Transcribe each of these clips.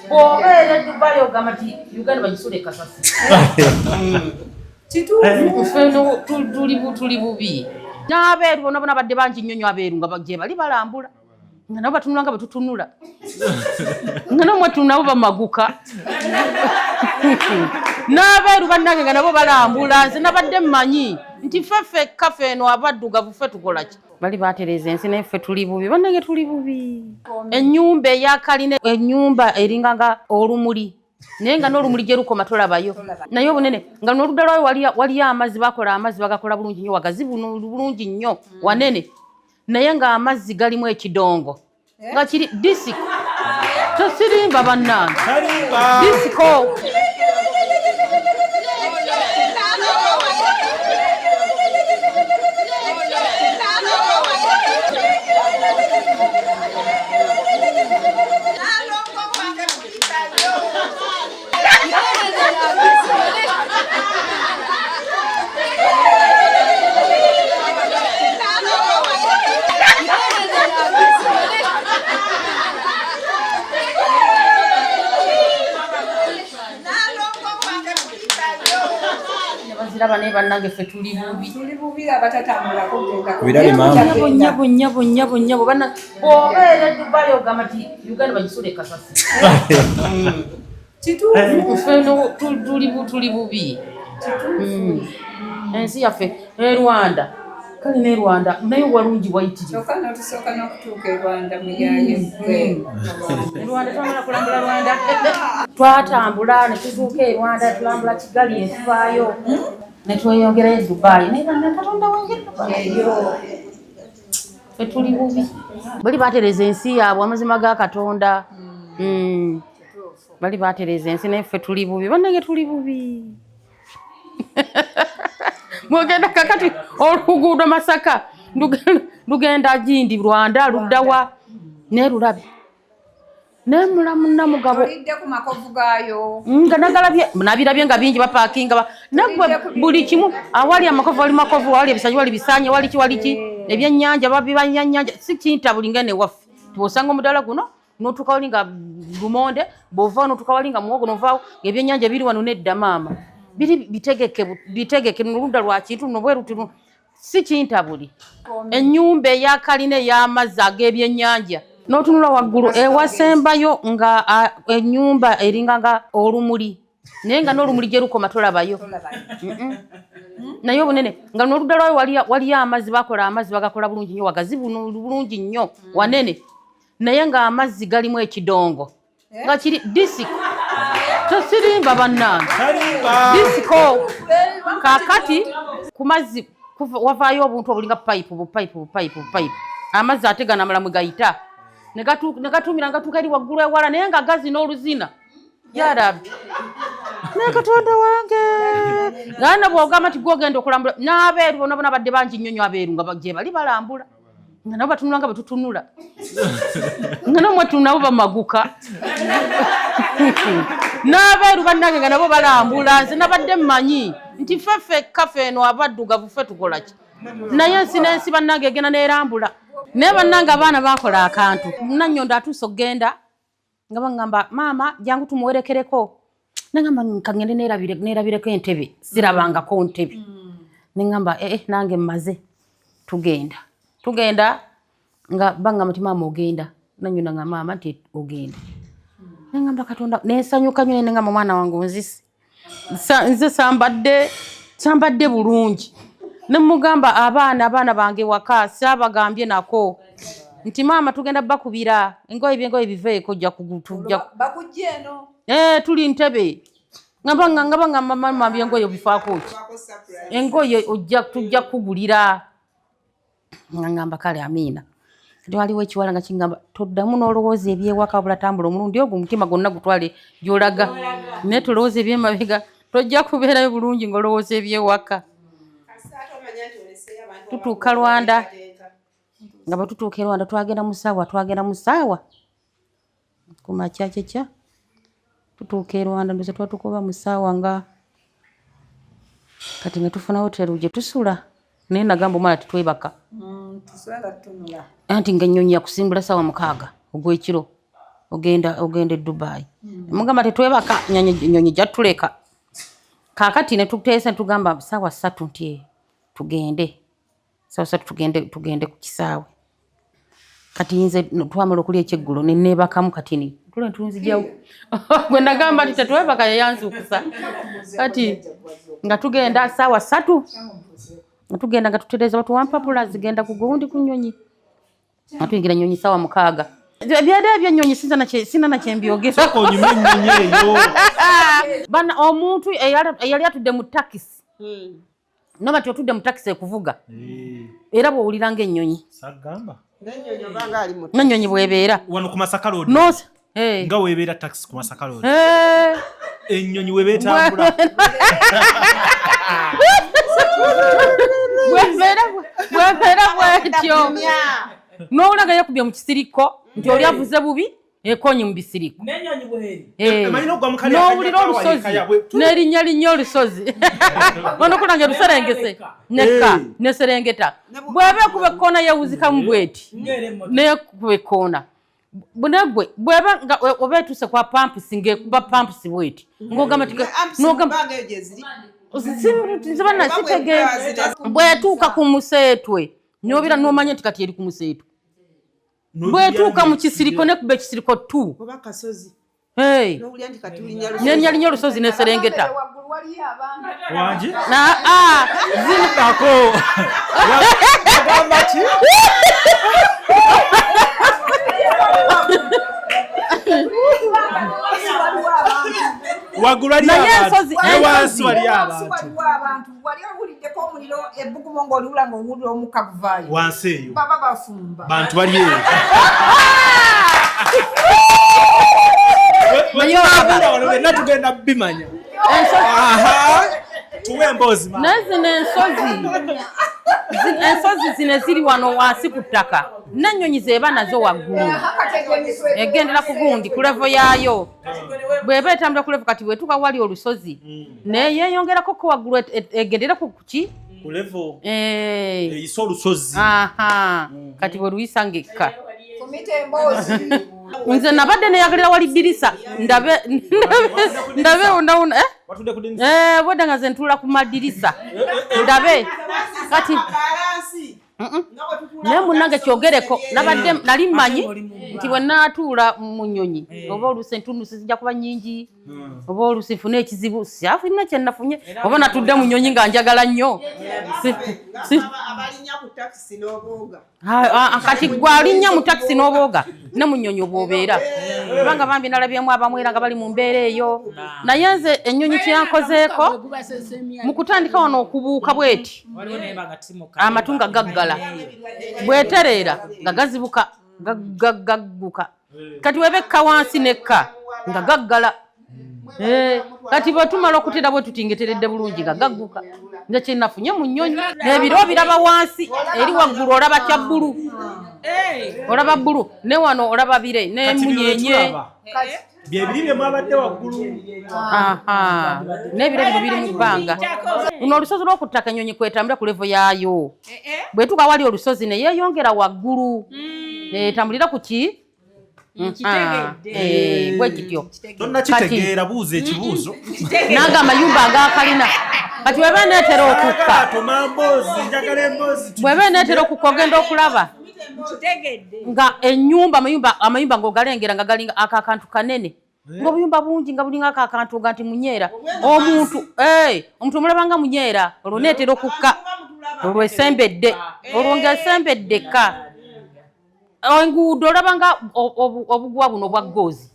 Bw'obeera e Dubai ogamba nti Uganda bagisula ekasasi. Kituufu. Ffe no tuli bubi. N'abeeru bona bona badde bangi nnyo nnyo abeeru nga gye bali balambula. Nga nabo batunula nga bwe tutunula. Nga namwe nabo bamaguka. N'abeeru bannange nga nabo balambula. Nze nabadde mmanyi nti ffe ffekka ffe eno abaddugavu ffe tukola ki? Bali batereeza ensi naye ffe tuli bubi. Bannange tuli bubi. Ennyumba eya kalina, ennyumba eringa nga olumuli. Naye nga n'olumuli gye lukoma tolabayo. Naye obunene nga n'oludda lwayo waliyo amazzi, bakola amazzi bagakola bulungi nnyo, wagazi bulungi nnyo wanene. Naye ng'amazzi galimu ekidongo nga kiri disiko. Tosirimba bannange. Disiko. Baziraba naye bannange ffe tuli bubi. Tuli bubi abatatambulako kugenda. Birale maama. Nnyabo, nnyabo, nnyabo, nnyabo, nnyabo, banna, bw'obeera e Dubai ogamba nti Uganda bagisula ekasasi. Kituufu. Ffe no tuli bubi. Ensi yaffe e Rwanda. Kale ne Rwanda naye walungi wayitirivu. Kyokka n'otusooka n'okutuuka e Rwanda muyaaye ggwe. E Rwanda twamala kulambula Rwanda. Twatambula ne tutuuka e Rwanda, tulambula Kigali ne tuvaayo. Ne tweyongerayo e Dubai. Naye banna Katonda wange Dubai. Eyo. Ffe tuli bubi. Bali batereeza ensi yaabwe amazima ga Katonda. Bali batereeza ensi naye ffe tuli bubi. Bannange tuli bubi. Mwogenda kakati oluguudo Masaka lugenda gindi Rwanda luddawa naye lulabe. Naye mulamu Namugabo. Tolidde ku makovu gaayo. Nga nagalabye, nabirabye nga bingi bapaakinga nagwe buli kimu awali amakovu wali makovu, awali ebisanyi wali bisanyi, wali ki wali ki, ebyennyanja babibanyannyanja si kinta buli ngene waffe. Tubosanga omudala guno n'otuuka wali nga lumonde, bw'ova n'otuuka wali nga muwogo n'ovaawo ebyennyanja biri wano nedda maama. Biri bitegeke, bitegeke n'oludda lwa kintu luno bwe luti luno. Si kintabuli. Ennyumba eya kalina ey'amazzi ag'ebyennyanja. N'otunula waggulu ewasembayo nga ennyumba eringa nga olumuli. Naye nga n'olumuli gye lukoma tolabayo. Naye obunene nga n'oludda lwayo waliyo amazzi, bakola amazzi bagakola bulungi nnyo, wagazi bulungi nnyo wanene. Naye ng'amazzi galimu ekidongo nga kiri disiko. Tosirimba bannange. Disiko. Kaakati ku mazzi wavaayo obuntu obulinga pipe, bu pipe, bu pipe, bu pipe. Amazzi ate ganamala mwe gayita. Ne gatuumira nga gatuuka eri waggulu ewala naye nga gazina oluzina. Ya Rabbi. Naye Katonda wange. Nga bw'ogamba nti gw'ogenda okulambula n'abeeru bonna bona badde bangi nnyo nnyo abeeru nga gye bali balambula. Nga nabo batunula nga bwe tutunula. Nga namwe nabo bamaguka. N'abeeru bannange nga nabo balambula. Nze nabadde mmanyi nti ffe ffekka ffe eno abaddugavu ffe tukola ki? Naye ensi n'ensi bannange egenda n'erambula. Naye bannange abaana baakola akantu. Nannyondo atuuse okugenda nga bangamba maama jangu tumuwerekereko. Nangamba kangende neerabireko entebe, sirabangako ntebe. Nengamba nange mmaze. Tugenda. Tugenda nga bangamba nti maama ogenda. Nannyondo nga maama nti ogenda. Nengamba Katonda nensanyuka nnyo nengamba mwana wange onzise. Nze sambadde bulungi. Ne mugamba abaana bange waka saabagambye nako nti maama tugenda bakubira engoye byengoye biveeko ojja kugutujja. Bakujja eno. Tuli ntebe. Ngamba nga mama byengoye obifaako ki? Engoye tujja kukugulira. Nga ngamba kale amiina. Kati waliwo ekiwala nga kingamba toddamu n'olowooza ebyewaka wabula tambula omulundi ogwo omutima gwonna gutwale gy'olaga. Naye tolowooza ebyemabega tojja kubeerayo bulungi ng'olowooza ebyewaka. Tutuuka Rwanda. Nga bwe tutuuka e Rwanda twagenda mu ssaawa, twagenda mu ssaawa. Ku makya kyekya tutuuka e Rwanda ndowooza twatuuka oba mu ssaawa nga kati nga tufuna hoteri gye tusula. Naye nagamba omwana tetwebaka. Tusula tutunula. Anti ng'ennyonyi yakusimbula ssaawa 6 ogw'ekiro ogenda e Dubai. Mugamba tetwebaka, nyonyi jatuleka. Kaakati ne tuteesa ne tugamba 3:00 nti tugende. 3:00 tugende ku kisaawe. Kati nze twamala okulya ekyeggulo ne neebakamu kati ni tule ntunzijawo. Gwe nagamba nti tetwebaka yeyanzuukusa. Kati nga tugenda 3:00 nga tugenda nga tutereeza batuwa mpapula zigenda ku gundi ku nnyonyi. Nga tuyingira nnyonyi 6:00. Ebyada ebyennyonyi sina na kyembyogera. Onyume ennyonyi eyo. Bana omuntu eyali atudde mu takisi. Noba ti otudde mu takisi ekuvuga. Era bw'owulira ng'ennyonyi. Sagamba. N'ennyonyi bw'ebeera. Wano ku Masaka Road. Nga weebeera takisi ku Masaka Road. Ennyonyi webeetambula. Bwebeera bwetyo. N'owulira nga yeekubye mu kisiriko nti oli avuze bubi ekonye mu bisiriko. N'owulira olusozi n'erinnya linnya olusozi. Wano kulanga luserengese nekka neserengeta. Bw'eba ekuba ekkoona yeewuzikamu bweti. N'ekuba ekkoona. Bunegwe bw'eba nga oba etuuse kwa pampusi ng'ekuba pampusi bweti. Ng'ogamba nti bw'etuuka ku museetwe n'obira n'omanya nti kati eri ku museetwe. Bw'etuuka mu kisiriko n'ekuba ekisiriko 2. Nenya linnya olusozi neserengeta. Wangi? Zinako. Wagamba ki? Waggulu waliyo abantu. Ne wansi waliyo abantu. Wali owuliddeko omuliro ebbugumu ng'oliwula ng'owulira omukka guvaayo. Wansi eyo. Baba bafumba. Bantu bali eyo. Naye tugenda bimanya. Tuwe emboozi. Naye zino ensozi. Ensozi zino ziri wano wansi ku ttaka. N'ennyonyi z'eba nazo waggulu. Egendera ku gundi ku levo yaayo. Bw'eba etambula ku levo kati bw'etuuka wali olusozi. Naye yeeyongerako ko waggulu egendera ku ki? Ku levo. Eyise olusozi. Kati bwe luyisa ng'ekka. Fumita emboozi. Nze nabadde neyagalira wali ddirisa ndabe ndabe bwedda nga nze ntuula ku madirisa ndabe kati naye munnange kyogereko nabadde nali mmanyi nti bwe naatuula mu nnyonyi oba oluusi entunusi zijja kuba nnyingi oba oluusi nfune ekizibu siyafuna kye nafunye oba natudde mu nnyonyi nga njagala nnyo. Kati gwe alinnya mu takisi n'obooga ne mu nnyonyi obw'obeera kubanga bambi nalabyemu abamu era nga bali mu mbeera eyo. Naye nze ennyonyi kye yankozeeko mu kutandika wano okubuuka bweti amatu nga gaggala bwetereera nga gazibuka gagguka kati webekka wansi nekka nga gaggala. Kati bwe tumala okutera bwe tuti ngeteredde bulungi nga gagguka. Nze kye nafunye mu nnyonyi n'ebiro biraba wansi eri waggulu olaba kya bbulu. Olaba bbulu ne wano olaba bire n'emunyenye. Bye biri bye mwabadde waggulu. N'ebiro bino biri mu bbanga. Luno olusozi lw'oku ttaka ennyonyi kwetambula ku levo yaayo. Bw'etuuka wali olusozi ne yeeyongera waggulu. Etambulira ku ki? Bwe kityo. Tonnakitegeera, buuza ekibuuzo. Nange amayumba ag'akalina. Kati bw'eba neetera okukka. Bw'eba neetera okukka ogenda okulaba. Nga ennyumba amayumba ng'ogalengera nga galinga akantu kanene. Ng'obuyumba bungi nga bulinga akantu nga nti munyeera. Omuntu omulaba nga munyeera olwo neetera okukka. Olwo esembedde. Olwo ng'esembedde ekka. Enguudo olaba nga obuguwa buno bwa ggoozi.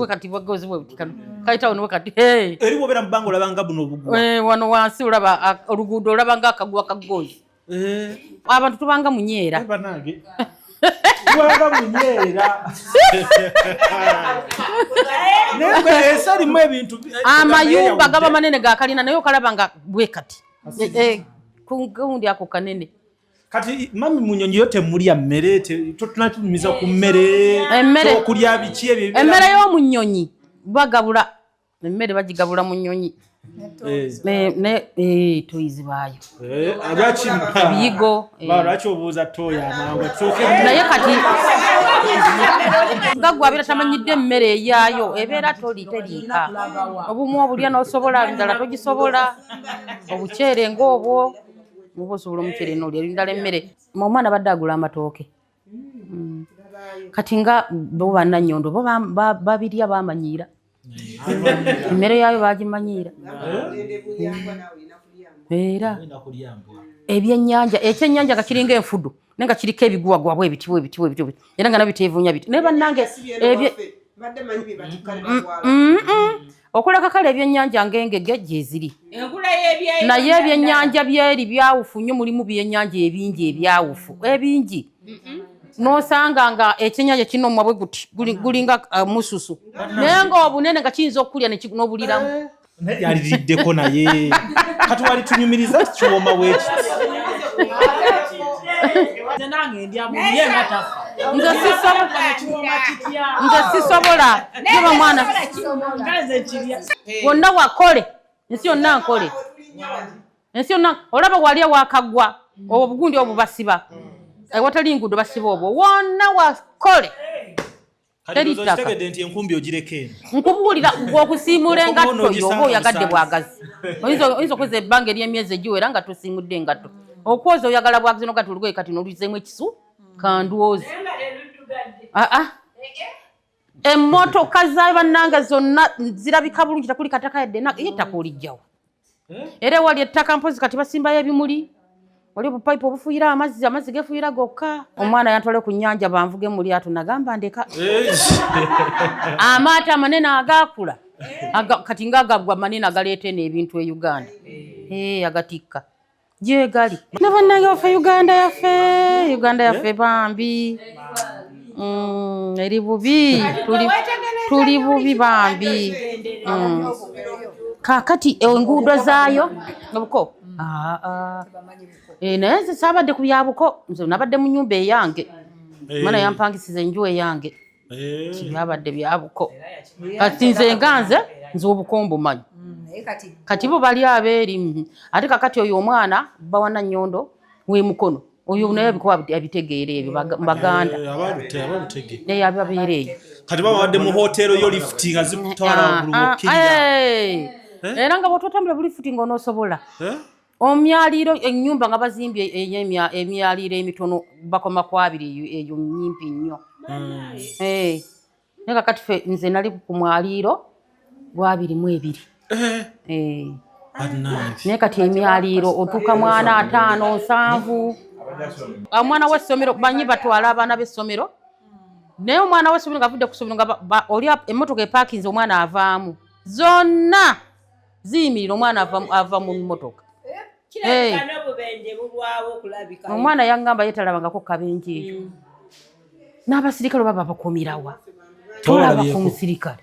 Kati bwa ggoozi bwe buti kano. Kayita wano kati. Eri bw'obeera mu bbanga olaba nga buno obuguwa. Wano wansi olaba oluguudo olaba nga akaguwa ka ggoozi. Abantu tubanga munyeera. Tubanga munyeera. Naye ensi erimu ebintu. Amayumba gaba manene ga kalina naye okalaba nga bwe kati. Gundi ako kanene. Kati mami mu nnyonyi yo temulya mmere, totunatumiza ku mmere, okulya biki ebyo. Emmere y'omu nnyonyi bagabula, emmere bagigabula mu nnyonyi. Toyizi baayo. Ebiyigo. Lwaki obuuza tooyi amangu? Naye kati Nga gwe abeera tamanyidde emmere eyaayo ebeera toli teriika. Obumu obulya n'osobola, endala togisobola. Obuceere ng'obwo oba osobola omuceere n'olya endala emmere. Omwana abadde agula amatooke. Kati nga bo bannannyondo bo babirya bamanyiira. Emmere yaayo bagimanyiira. Era ebyennyanja, ekyennyanja nga kiringa enfudu naye nga kiriko ebiguwagwa bwe biti bwe biti bwe biti era nga nabyo teevuunya biti. Naye bannange okuleka kale ebyennyanja ng'engege gyeziri. Naye ebyennyanja byeri byawufu nnyo, mulimu byennyanja ebingi ebyawufu ebingi. N'osanga nga ekyennyanja kino omwa bwe guti gulinga mususu naye ng'obunene nga kiyinza okukulya n'obuliramu. Naye yaliriddeko naye kati wali tunyumiriza kiwooma bwekiti. Nze sisobola yoba mwana wonna wakole ensi yonna nkole ensi yonna olaba wali awakagwa obwo obugundi obwo basiba ewatali nguudo basiba obwo wonna wakole. Okitegedde nti enkumbi ogireka eno. Nkubuulira okusiimula engatto yo oba oyagadde bwagazi. Oyinza okweza ebbanga ery'emyezi egiwera nga tosiimudde engatto. Okwoza oyagala bwagazi n'ogatta olugoye kati n'oluzeemu ekisu kandwozi. Emmotoka za bannange zonna zirabika bulungi takuli kataka yadde ye ettaka olijjawa. Era ewali ettaka mpozi kati basimbayo ebimuli. Wali obupayipu obufuuyira amazzi, amazzi gefuuyira gokka. Omwana yantwale ku nnyanja banvuge mu lyato nagamba ndeka. Amaato amanene agaakula kati ng'agagwa manene agaleeta eno ebintu e Uganda. Agatikka. Gye gali. Ne bannange baffe Uganda yaffe, Uganda yaffe bambi. Eri bubi, tuli bubi bambi. Kaakati enguudo zaayo obuko. Naye nze saabadde ku bya buko, nze nabadde mu nnyumba eyange. Omwana yampangisiza enju eyange. Byabadde bya buko. Kati nze nga nze obuko mbumanyi. Kati bo bali abeeri. Ate kakati oyo omwana bba wa Nannyondo w'e Mukono. Oyo naye abikuba abitegeera ebyo Baganda. Ababeera eyo. Kati babadde mu hoteero yo lifuti nga zikutwala waggulu ng'okkirira. Era nga bw'ototambula bu lifuti ng'onoosobola. Omyaliiro ennyumba nga bazimbye emyaliiro emitono bakoma ku abiri eyo nnyimpi nnyo. Naye kakati ffe nze nali ku mwaliiro gwa 22. Naye kati emyaliiro otuuka mwana 5 7. Omwana w'essomero banyi batwala abaana b'essomero. Naye omwana w'essomero ng'avudde ku ssomero nga oli emmotoka epaakinze omwana avaamu. Zonna ziyimirira omwana ava mu mmotoka. Omwana yangamba ye talabangako kabenje eyo. N'abasirikale baba bakumirawa. Tolaba ku musirikale.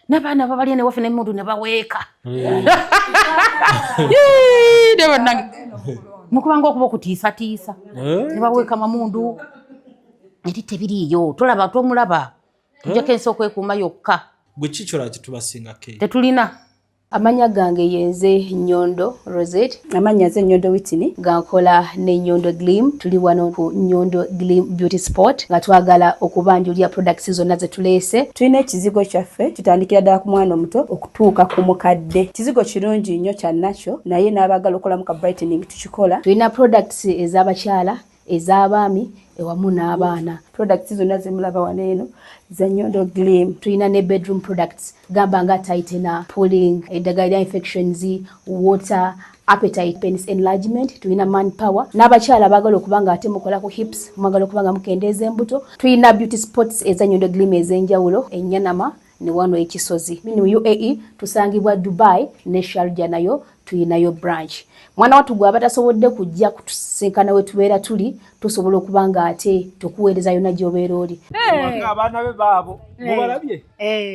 N'abaana babalya ne waffe n'emmundu ne baweeka. Mukubanga okuba okutiisatiisa. Ne baweeka mamundu. Eri tebiriiyo, tolaba tomulaba. Tujjako ensi okwekuuma yokka. Gwe kikyola kitubasinga ke? Tetulina. Amanya gange yenze Nyondo Rosette. Amanya nze Nyondo Whitney. Nga nkola ne Nyondo Gleam. Tuli wano ku Nyondo Gleam Beauty Spot nga twagala okubanjulira products zonna ze tuleese. Tulina ekizigo kyaffe kitandikira ddala ku mwana omuto okutuuka ku mukadde. Kizigo kirungi nnyo kya nakyo naye n'abaagala okukolamu ka brightening tukikola. Tulina products ez'abakyala, ez'abaami ewamu n'abaana. Products zonna zemulaba wano eno za Nyondo Gleam. Tulina ne bedroom products gamba nga tightener, pulling, eddagala lya infections, water, appetite, penis enlargement, tulina manpower. N'abakyala abaagala okuba nga ate mukola ku hips, mwagala okuba nga mukendeeza embuto. Tulina beauty spots eza Nyondo Gleam ez'enjawulo, Ennyanama ne wano Ekisozi. Mu UAE tusangibwa Dubai ne Sharjah nayo tulinayo branch. Mwana wattu gwe abatasobodde kujja kutusisinkana we tubeera tuli, tusobola okuba nga ate tukuweereza yonna gy'obeera oli. Abaana be baabo mubalabye.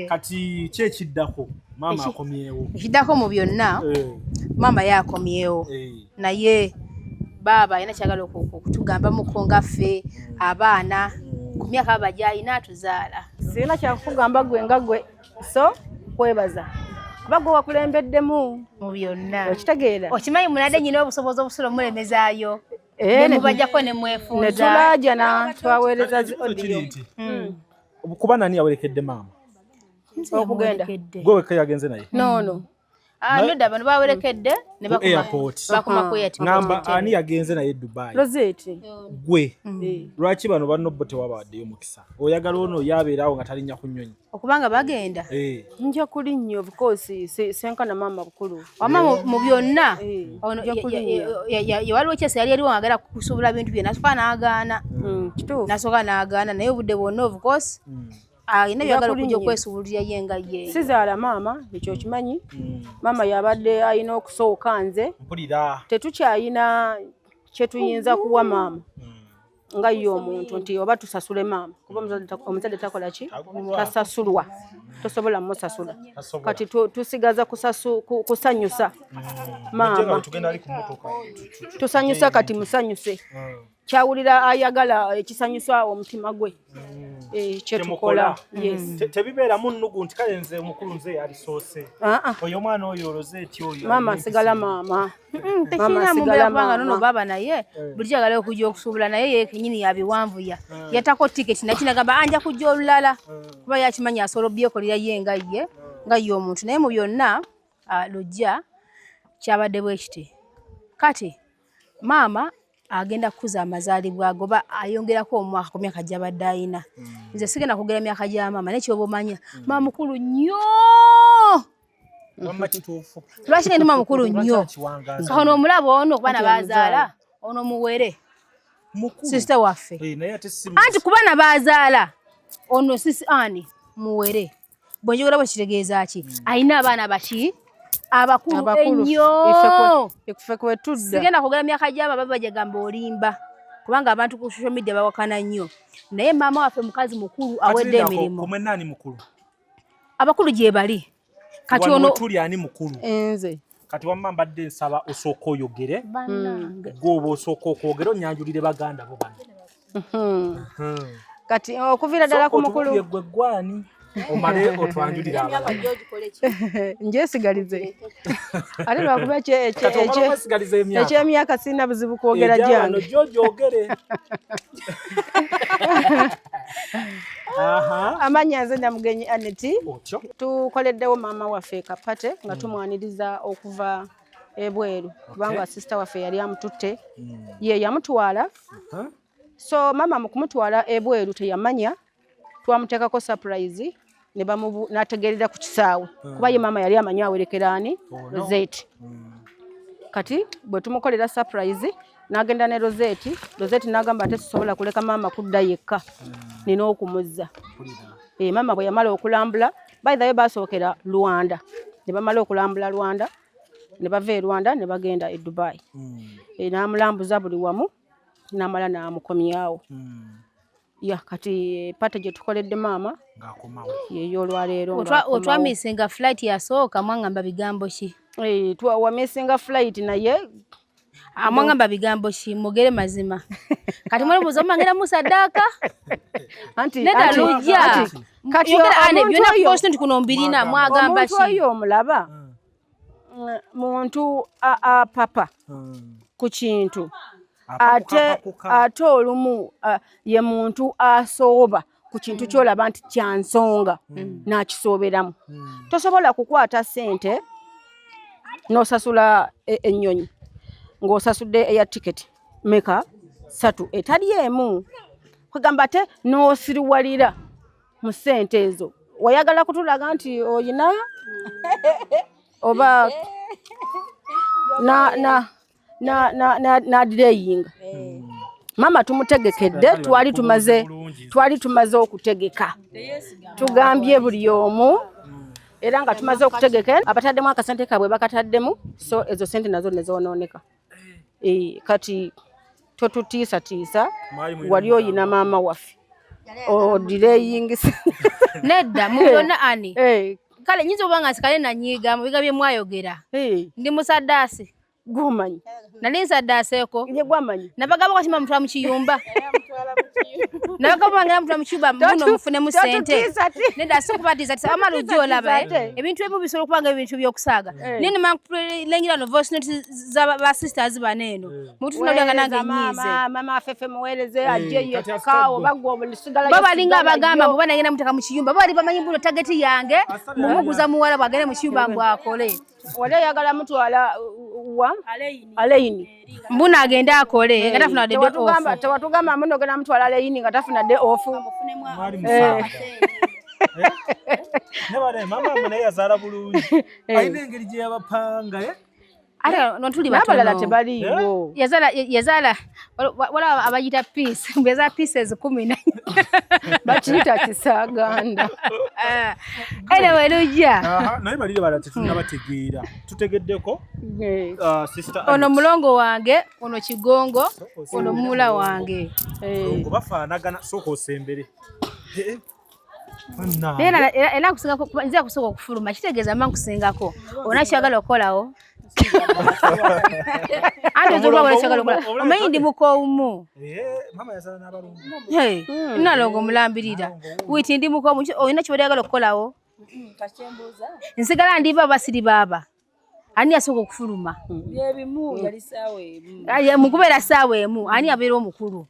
Kati ki ekiddako? Maama akomyewo. Ekiddako mu byonna, maama ye akomyewo. Naye baaba alina kyagala okutugambamuko nga ffe abaana ku myaka aba gy'alina atuzaala. Sirina kyakukugamba gwe nga gwe so kwebaza kuba gwe wakulembeddemu mu byonna. Okitegeera. Okimanyi munadde nyina obusobozi obusobola omulemezaayo. Eh, Nemubajjako ne mwefunza. Ne tulaajana twaweereza zi Ekibuuzo kiri audio. nti kuba nani yawerekedde maama? Okugenda. Gwe wekka yagenze naye? No, no. Ah, nedda bano bawerekedde ne Ku bakoma airport. bakoma ku airport. Ngamba ani yagenze naye Dubai? Rosette. Gwe. Lwaki bano banno bo tewabawaddeyo mukisa? Oyagala ono yabeerawo nga talinnya ku nnyonyi. Okubanga bagenda. Eh. Nja kulinnya, of course, senkana maama bukulu. Wamma mu byonna Eh, ono nja kulinnya. waliwo kyese yali eriwo ng'agala kusuubula bintu bye nasooka n'agaana. Kituufu. Nasooka n'agaana naye obudde bwonna, of course, alina byagala okujja kulinnya. okwesuubulira ye nga ye. Sizaala maama, ekyo okimanyi. Maama yabadde alina okusooka nze. Mpulira. Tetukyayina kyetuyinza kuwa maama nga ye omuntu nti oba tusasule maama, kuba omuzadde takola ki, tasasulwa, tosobola musasula. Tasobola. Kati tusigaza kusanyusa maama. Tugenda ali ku mmotoka. Tusanyusa kati musanyuse kyawulira ayagala ekisanyusa omutima gwe. Eh, kyetukola, yes. Tebibeeramu nnugu nti kale nze omukulu nze yalisoose. Ah, ah. Oyo omwana oyo Rosette oyo. Maama alina asigala empisa. Maama. Maama Tekirina asigala mumbeera kubanga nono maama. baba naye bulijjo agala okujja okusuubula naye ye kenyini yabiwanvuya yatako tiketi nakyo nagamba anja kujja olulala kuba yakimanyi asobola obyekolera ye nga ye nga ye omuntu. Naye mu byonna, ah, lujja kyabadde bwe kiti. Kati maama agenda kukuza amazaalibwa ge oba ayongerako omwaka ku myaka gy'abadde ayina. Nze sigenda kwogera myaka gya maama, naye kyoba omanya maama mukulu nnyo. Wamma kituufu. Lwaki ngenda maama mukulu nnyo? Akiwangaaza. Kano omulaba ono kubaana bazaala ono muwere. Mukulu. Sister waffe. Eh, naye ate si Anti ku baana bazaala ono sisi ani muwere. Bwe njogera bwe kitegeeza ki? Alina abaana baki abakulu Abakulu. ennyo. Ife kwe tudda. Sigenda kwogera myaka gyabo, baba bajagamba olimba kubanga abantu ku social media bawakana nnyo, naye maama waffe mukazi mukulu awedde emirimu. Kumwe nani mukulu? Abakulu gye bali kati Wano ono wetuli ani mukulu? Nze. Kati wamma mbadde nsaba osooka oyogere. Bannange. Gwe oba osooka okwogera onyanjulire baganda bo bano. Kati okuviira ddala ku mukulu. Sooka otubulire gwe gwani omale otwanjulire abalala. Njesigalize ate lwakuba Kati omala okwesigaliza emyaka. Ekyemyaka sirina buzibu kwogera Egy'abano gyange. gy'ogyogere. Aha. Amannya nze Namugenyi Aneti. Otyo. Tukoleddewo maama waffe ka party nga tumwaniriza okuva ebweru kubanga sister waffe yali amututte, ye yamutwala. So maama mu kumutwala ebweru teyamanya twamuteekako surprise ne bamubu n'ategeerera ku kisaawe kuba ye maama yali amanyi awerekera ani. Ono. Rosette. Kati bwe tumukolera surprise n'agenda ne Rosette, Rosette n'agamba ate sisobola kuleka maama kudda yekka, nina okumuzza. Eh, maama bwe yamala okulambula, by the way basookera Rwanda ne bamala okulambula Rwanda ne bava e Rwanda ne bagenda e Dubai. Eh, n'amulambuza buli wamu n'amala n'amukomyawo. Ya kati party gye tukoledde maama Ng'akomawo. yeyo olwaleero ng'akomawo. Otwamisinga flight yasooka mwaŋŋamba bigambo ki? Eh, wamisinga flight naye. Ah, mwaŋŋamba bigambo ki? Mugere mazima. Kati mwalibuuza omangera musaddaaka. Anti Nedda lujja. Kati Yogera ane omuntu byonna oyo post nti kuno mbirina mwagamba omuntu ki? oyo omulaba muntu apapa ku kintu ate Apakuka. Ate olumu ye muntu asooba ku kintu kyolaba nti kya nsonga n'akisooberamu. Tosobola kukwata ssente n'osasula ennyonyi ng'osasudde eya tiketi meka 3 etali emu, kwegamba ate n'osiriwalira mu ssente ezo. Wayagala kutulaga nti oyina oba na na na na na nadireyinga. Maama tumutegekedde, twali tumaze okutegeka, tugambye buli omu era nga tumaze okutegeka abataddemu akasente kaabwe bakataddemu, so ezo sente nazo nezonooneka. Eh, kati totutiisatiisa. Mwali mulina Wali oyina maama waffe odireyingisa. Nedda mu byonna ani Eh, kale nyinza okuba nga nsikale nanyiiga mu biga bye mwayogera. Eh. Ndi musaddaasi. Gwomanyi. Nali nsaddaaseeko. Ye gwamanyi. Nabagamba kwaki mutwala mu kiyumba. Nabagamba ngenda mutwala mu kiyumba muno mufunemu ssente. Nedda si kubatiisatiisa wamma lujja olaba ebintu ebimu bisobola okuba nga ebintu by'okusaaga. Naye ne mankulengira no voice note za ba sisters bano eno. Mutufu nalya nga nange nnyiize. Maama Afefe muweereze ajje yekka oba gwe osigala. Bo balinga abagamba mbu banagenda muteeka mu kiyumba. Bo bali bamanyi mbu target yange mumuguza muwala bw'agende mu kiyumba mbu akole. Wali oyagala mutwala wa Aleini. Mbuna agende akole nga tafuna day off. Tewatugamba mbu ogenda mutwala Aleini nga tafuna day off. Nebale mama mwe naye yazaala bulungi. Alina engeri gye yabapanga. Ate no tuli batono. N'abalala tebaliiwo. Yazaala wala abayita piece. Yazaala pieces 14. Bakiyita kisaaganda. Anyway, Lujja. Naye balire balala tetunnabategeera. Tutegeddeko sister Ono mulongo wange, ono Kigongo, ono muwala wange. Mulongo bafaanagana, sooka osembere. Naye era nkusingako, nze kusooka okufuluma kitegeeza mba nkusingako. Olina ky'oyagala okukolawo? Anti oyinza okuba olina ky'oyagala okukola. Omanyi ndi mukoowu. Maama yazaala n'abalongo. Nalongo mulambirira. Wiiti ndi mukoowu, olina ky'oyagala oyagala okukolawo? Nsigala ndi baaba siri baaba. Ani yasooka okufuluma? Byebimu yali ssaawa emu. Mu kubeera ssaawa emu, ani abeera omukulu?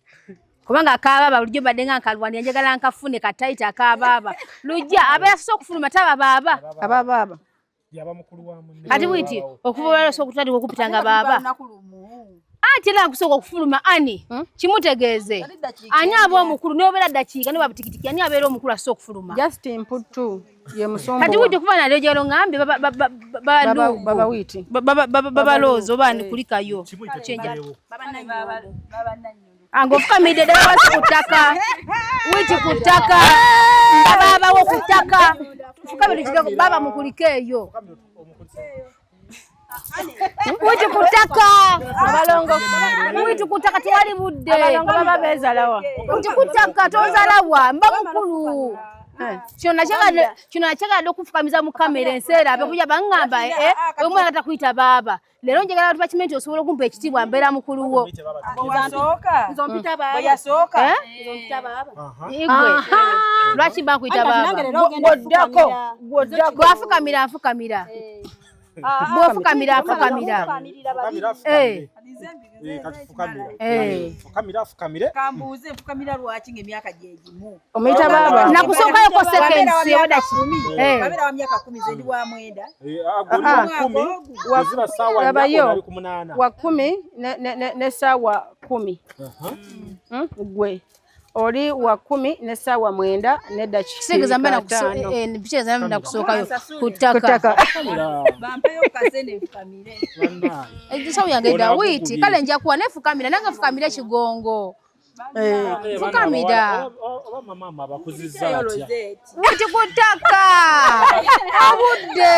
Kubanga akabaaba bulijjo mbadde nga nkalwanira njagala nkafune katayita akabaaba. Lujja abeera asoose okufuluma taba baaba. Aba baaba. Kati bwiti okuva olwaleero osobola okutandika okupita nga baaba. Anti era nkusooka okufuluma ani kimutegeeze. Ani aba omukulu n'obeera ddakiika ne babutikitiki ani abeera omukulu asoose okufuluma. Justin Mputu ye musumba. Kati bwiti okuva nalyo gyalo ngambe babalooza oba nikulikayo. Ng'ofukamidde ddala wansi ku ttaka, wiiti ku ttaka, babaabawo ku ttaka, fukamidde kigambo baaba mukulike eyo. Wiiti ku ttaka, abalongo, wiiti ku ttaka tewali budde. Abalongo baba beezalawa. Wiiti ku ttaka tozaalawa, mba mukulu. Kino nakyagala okufukamiza mu kamera enseera abe kuja baŋŋamba omwana takuyita baaba. Leero njagala abantu bakimanye nti osobola okumpa ekitiibwa mbeera mukulu wo. Igwe lwaki mba nkuyita baaba? Bw'afukamira afukamira. Bw'ofukamira afukamira. Kambuuze nfukamira lwaki ng'emyaka gye gimu? Omuyita baaba. Nakusookayo seconds oba Babeera wa myaka 10 nze ndi wa 9. Wa 10 n'essaawa 10. Gwe oli wa 10 n'essaawa 9 n'eddakiika 5. Kitegeeza mba nakusookayo ku ttaka. Bampeeyo kasente nfukamire. Ekisawo yange dda wiiti kale nja kuwa naye fukamira nange fukamire Kigongo. Fukamira. Oba mama abakuzizza atya? Wiiti ku ttaka. Obudde.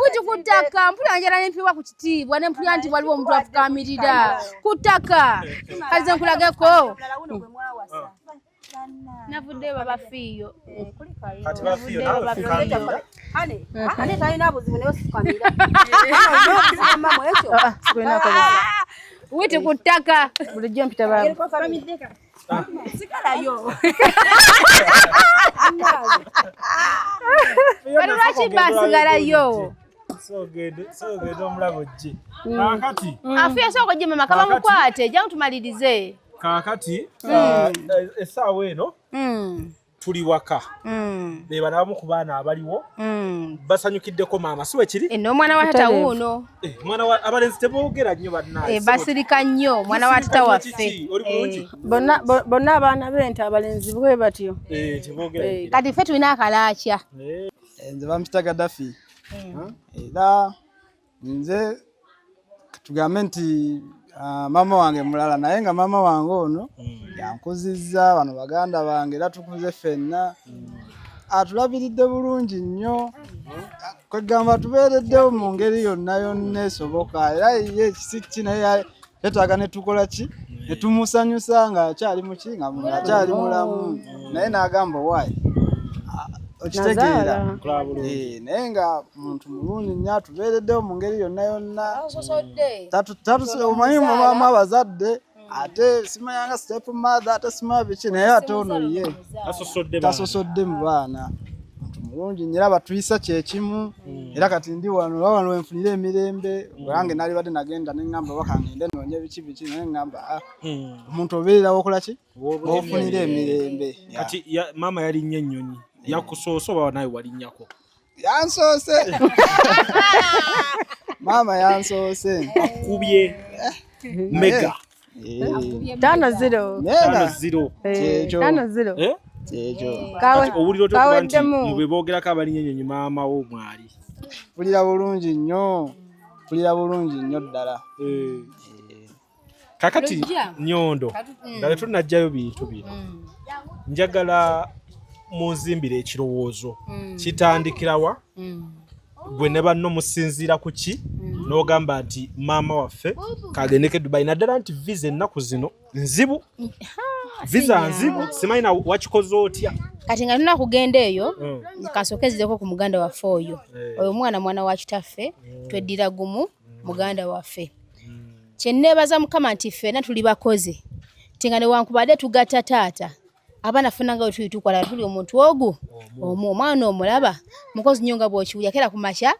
Wiiti ku ttaka mpulira njala ne mpiwa ku kitiibwa ne mpulira nti waliwo omuntu afukamirira ku ttaka. Kale nze nkulageko. Navuddeyo babafiiyo. Kati bafiiyo naawe fukamira. Ane talina buzibu naye osifukamira. Wiiti ku ttaka. Bulijjo mpita baaba. Sigalayo. Bali lwaki basigalayo? Sogende omulabo gye. Kaakati. Afiyo sooka ojje mama kaba mukwate jangu tumalirize. Kaakati essaawa eno tuli waka. Be bano abamu ku baana abaliwo basanyukiddeko maama si bwe kiri? Omwana wa tata wuuno. Omwana wa abalenzi teboogera nnyo bannange. Basirika nnyo omwana wa tata waffe. Oli bulungi? Bonna abaana b'ente abalenzi bwe batyo. Kati ffe tulina akalaakya. Nze bampita Gaddafi. Era nze tugambe nti maama wange mulala naye nga maama wange ono yankuzizza bano baganda bange era tukuze ffenna. Atulabiridde bulungi nnyo kwegamba tubeereddewo mu ngeri yonna yonna esoboka era ye si ki naye twetaaga ne tukola ki ne tumusanyusa ng'akyali muki ng'akyali mulamu naye n'agamba waayi. Okitegeera? Naye nga muntu mulungi nnyo, atubeereddewo mu ngeri yonna yonna. Omanyi mubaamu abazadde, ate simanyanga step mother, ate simanya biki, naye ate ono ye tasosodde mu baana. Muntu mulungi nnyo era batuyisa kyekimu. Era kati ndi wano, oba wano wenfunira emirembe. Olange nalibadde nagenda neŋŋamba oba kangende noonye biki biki, naye ŋŋamba omuntu obeererawo okola ki ofunira emirembe. Kati maama yalinnya ennyonyi, yakusoose oba nawe walinnyako? Yansoose, maama yansoose. Akubye mega? 5-0. 5-0. 5-0. Kyekyo. Owulira otya okuba nti mu be boogerako abalinnya ennyonyi maama wo mwali? Mpulira bulungi nnyo, mpulira bulungi nnyo ddala. Kakati Nyondo, nga tetunnajjayo bintu bino, njagala munzimbire ekirowoozo. Kitandikirawa? Gwe ne banno musinziira ku ki n'ogamba nti maama waffe kagendeko e Dubai, naddala nti visa ennaku zino nzibu, visa nzibu, simanyi na wakikoze otya? Kati nga tulina kugenda eyo, kasooke nzireko ku muganda waffe oyo. Oyo omwana mwana wa kitaffe, tweddira gumu, muganda waffe. Kyenneebaza Mukama nti ffenna tuli bakozi, nti nga newankubadde tugatta taata, abaana ffenna nga bwe tuli tukola, tuli omuntu ogu omu. Omwana omulaba mukozi nnyo nga bw'okiwulira, kera ku makya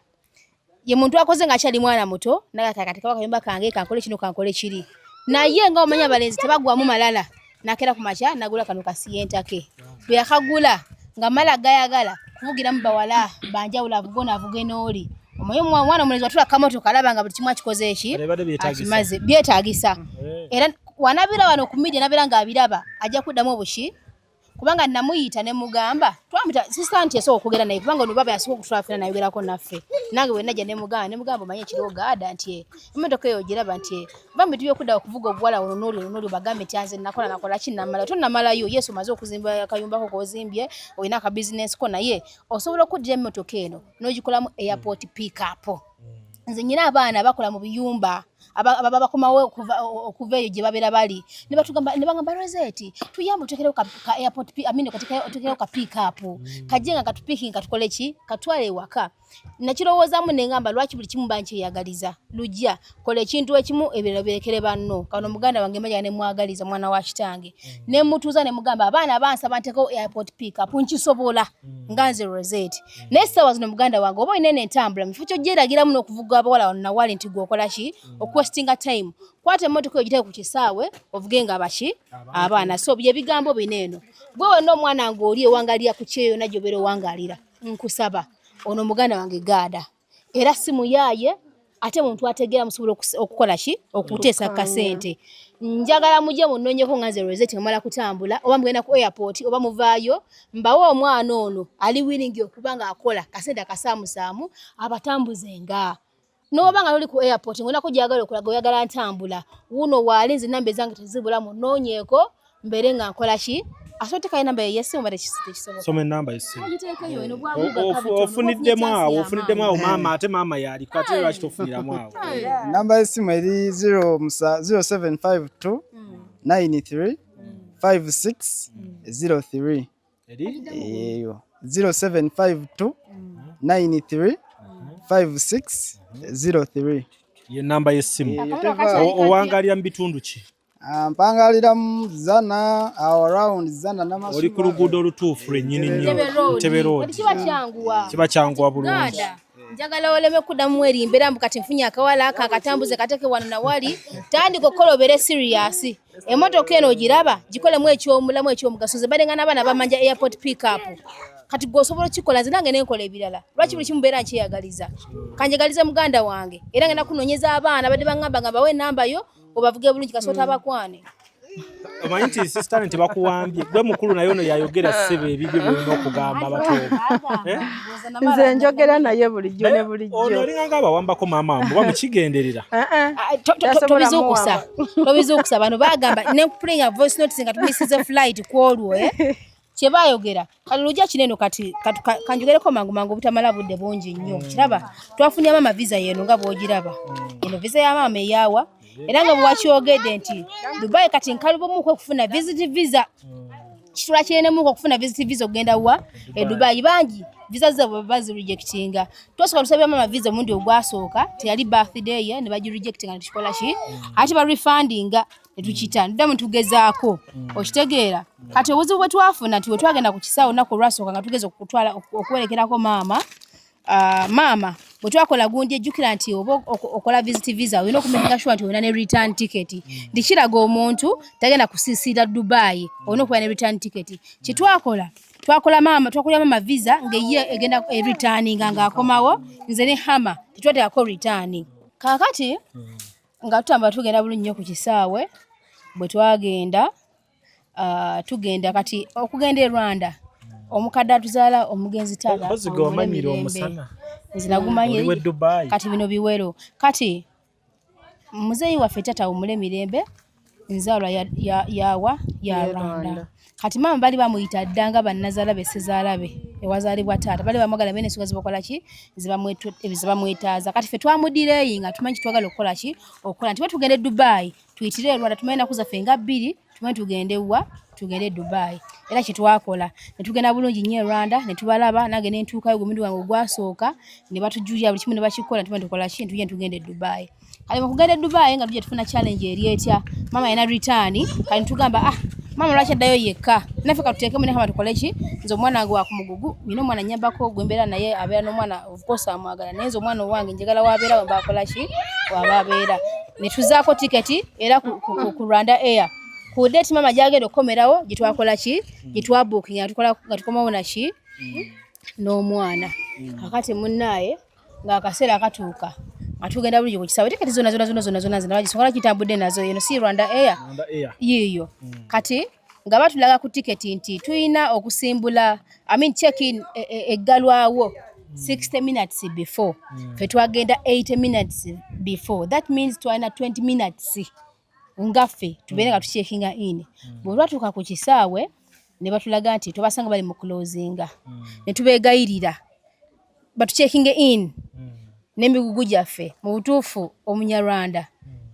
ye muntu akoze ng'akyali mwana muto, naga kati kaba kayumba kange, kankole kino, kankole kiri. Naye nga omanyi abalenzi tebagwamu malala, nakera ku makya nagula kano kaSienta ke. Bwe yakagula nga mala gayagala kuvugiramu bawala banjawulo, avuga ono, avuge n'oli. Omanyi omwana omulenzi watula kamotoka alaba nga buli kimu akikoze eki akimaze, byetaagisa. Era wanabira wano ku media, nabeera ng'abiraba, ajja kuddamu obuki, kubanga namuyita ne mugamba, twamuyita sister nti yasobola okwogera naye, kubanga ono baba yasooka okutwala ffena nayogerako naffe. Nange bwe najja ne mugamba, omanyi ekiro gaada nti emmotoka eyo ogiraba, nti va mu bintu by'okudda okuvuga obuwala ono n'oli, ono n'oli, bagambe nti anze nakola, nakola ki, namalayo. Tonnamalayo. Yesu, omaze okuzimba akayumba ko k'ozimbye, olina akabizinensi ko, naye osobola okuddira emmotoka eno n'ogikolamu airport pickup. Nze nyina abaana bakola mu biyumba, ababa bakomawo okuva eyo gye babeera bali, ne batugamba ne bagamba, Rosette, tuyambe otekerewo ka airport, I mean, otekerewo ka pickup kajje nga katupikinga, katukole ki, katwale ewaka. Nakirowoozaamu ne ngamba, lwaki buli kimu bankyeyagaliza? Lujja kola ekintu ekimu, ebirala birekere banno. Kano muganda wange maja ne mwagaliza, mwana wa kitange, ne mutuuza ne mugamba, abaana bansaba ntekewo airport pickup, nkisobola nga nze Rosette. Naye essaawa zino, muganda wange, oba olina eno entambula, mu kifo ky'ogyeragiramu n'okuvuga abawala wano nawali nti gwe okola ki, okuwastinga time, kwata emmotoka eyo giteeke ku kisaawe, ovuge nga baki abaana. So bye bigambo bino eno, gwe wenna omwana ng'oli ewangalira ku kyeyo yonna gy'obeera owangalira, nkusaba, ono muganda wange gaada, era si muyaaye, ate muntu ategeera, musobola okukola ki, okuteesa kasente. Njagala mujye munoonyeko nga nze Rosette mumala kutambula, oba mugenda ku airport, oba muvaayo, mbawe omwana ono ali willing okuba ng'akola kasente akasaamusaamu, abatambuze nga n'oba nga toli ku airport, ng'onako gyagala okulaga, oyagala ntambula, wuno waali. Nze namba ezange tezibula, munoonyeeko mbeere nga nkola ki. Asobola otekayo enamba ye yessimu oba tekisoboka? Soma enamba yessimu. Agiteekeyo eno, bwaguga kabitono. Ofuniddemu awo, Bwofunye ofuniddemu awo maama, ate maama yaliko, ate lwaki tofuniramu awo? Namba y'essimu eri 0752 93 56 03. Eri? Eyo 0752 93 56 03. Ye namba y'essimu. Eyo Akabonero teva- kakyali Owangalira mu bitundu ki? Ah, mpangalira mu Zana awo, around Zana Namasuba. Oli ku luguudo olutuufu lwennyini nnyo. Ntebe Road. Ntebe Road. Kati kiba kyanguwa. Kiba kyanguwa bulungi. Ganda, njagala oleme kuddamu eri mbeera mbu kati nfunye akawala aka akatambuze kateke wano nawali. Tandika okukola, obeere serious. Emmotoka eno ogiraba, gikolemu ekyomulamu, ekyomugaso. Nze badde nga n'abaana bamanja airport pickup, kati gwe osobola okikola, nze nange nenkola ebirala. Lwaki buli kimu mbeera nkyeyagaliza? Kanjagalize muganda wange, era ngenda kunoonyeza abaana badde baŋŋamba nga bawe enamba yo obavuge bulungi, kasota abakwane. Omanyi nti sister nti bakuwambye, gwe mukulu, naye ono yayogera ssebo ebibyo byolina okugamba abatoobo. Eh? Nze njogera naye bulijjo ne Ono bulijjo. olinga nga abawambako maama wamwe, oba mukigenderera? Eh, eh. Ah, Tasobola tobizuukusa, tobizuukusa. Bano bagamba nekupulinga voice notes nga tumisize flight kwolwo, eh? Kyebayogera kati lujja kineno. Kati kanjogereko mangu mangu obutamala budde bungi nnyo. Kiraba twafunye maama visa yeno nga bw'ogiraba eno visa ya maama eyawa, era nga bwewakyogedde nti Dubai kati nkalubomu okufuna visit visa. Kitula kyenemuko okufuna visit visa okugenda wa e Dubai. Bangi visa zaabwe bazirejectinga. Twasooka tusabira maama visa omulundi ogwasooka, teyali birthday ye, ne bagirejectinga, netukikola ki, ate ba refundinga netukita, neddamu tugezaako. Okitegeera? Kati obuzibu bwe twafuna nti bwe twagenda ku kisaawe olunaku olwasooka nga tugeza okutwala okuwerekerako maama, maama bwe twakola gundi, ejjukira nti oba okola visit visa olina okumakinga sure nti olina ne return ticket, nti kiraga omuntu tagenda kusiisira Dubai, olina okuba ne return ticket. Kyetwakola, twakola maama, twakolera maama visa ng'eye egenda returninga ng'akomawo. Nze ne Hama tetwateekako return. Kaakati nga tutambula tugenda bulungi nnyo ku kisaawe. Bwe twagenda, tugenda kati okugenda e Rwanda, omukadde atuzaala, omugenzi taata Mpozi gwe wamanyira omusana. Nze nagumanye. Oli w'e Dubai. Kati bino biwero. Kati muzeeyi waffe taata awummule mirembe, nzaalwa yawa ya Rwanda. Kati maama bali bamuyita dda nga bannazaala be, ssezaala be, ewazaalibwa taata bali bamwagala, bene ensonga zibakola ki, zibamwetaaza. Kati ffe twamudireeyi nga tumanyi kitwagala okukola ki, okukola nti bwe tugenda e Dubai tuyitire e Rwanda, tumanyi ennaku zaffe nga 2, tumanyi tugende wa, tugende e Dubai. Era kyetwakola ne tugenda bulungi nnyo e Rwanda ne tubalaba. Nange ne ntuukayo gwe wange ogwasooka, ne batujulira buli kimu ne bakikola, tumanyi tukola ki, tujja tugenda e Dubai. Kale mu kugenda e Dubai nga tujja tufuna challenge eri etya, maama yalina return. Kale ntugamba, ah, maama lwaki addayo yekka, naffe katuteekemu ne kama tukole ki. Nze omwana wange wa ku mugugu, nina omwana nyambako gwe mbeera naye, abeera n'omwana, of course amwagala, naye nze omwana owange njagala wabeera wemba akola ki, waba abeera. Ne tuzaako tiketi era ku Rwanda Air ku date maama gyagenda okukomerawo, gye twakola ki, gye twabookinga, tukola nga tukomawo naki n'omwana. Kakati munnaaye ng'akaseera katuuka nga tugenda bulungi ku kisaawe, tiketi zonna zonna zonna zonna zonna nze nabagisonga kitambudde nazo. Eno si Rwanda Air? Rwanda Air. Yiiyo. Kati nga batulaga ku tiketi nti tulina okusimbula, I mean check in eggalwawo 60 minutes before. Ffe twagenda 80 minutes before, that means twalina 20 minutes nga ffe tubeere nga tucheckinga in. Bwe lwatuuka ku kisaawe ne batulaga nti tobasanga bali mu closinga, ne tubeegayirira batucheckinge in n'emigugu gyaffe. Mu butuufu Omunyarwanda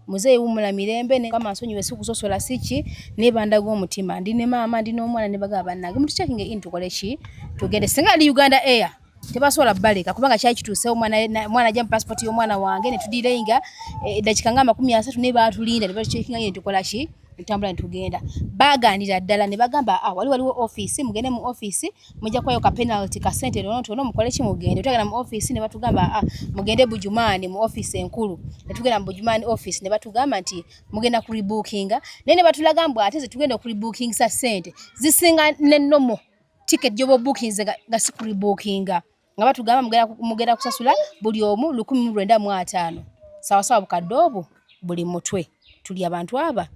muzeeyi wummula mirembe, ne kama nsonyiwe, si kusosola si ki, naye bandaga omutima, ndi ne maama, ndi n'omwana, ne bagamba, bannange mutucheckinge in tukole ki, tugende. Singa ali Uganda Air tebasobola baleka, kubanga kyali kituusewo, omwana ajja mu passport y'omwana wange, ne tudelayinga eddakiika nga 30, naye baatulinda ne batucheckinga in ne tukola ki, netutambula ne tugenda. Baaganira ddala ne bagamba, ah, waliwo office, mugende mu office, mujja kuwayo ka penalty ka ssente tonotono, mukole ki, mugende. Twagenda mu office ne batugamba, ah, mugende Bujumaani mu office enkulu. Ne tugenda mu Bujumaani office ne batugamba nti mugenda ku rebookinga, naye ne batulaga mbu ate ze tugenda okurebookingisa ssente zisinga ne normal ticket gy'oba obookinze nga si kurebookinga, nga batugamba mugenda kusasula buli omu 1950, sawasawa bukadde obwo buli mutwe. Tuli abantu aba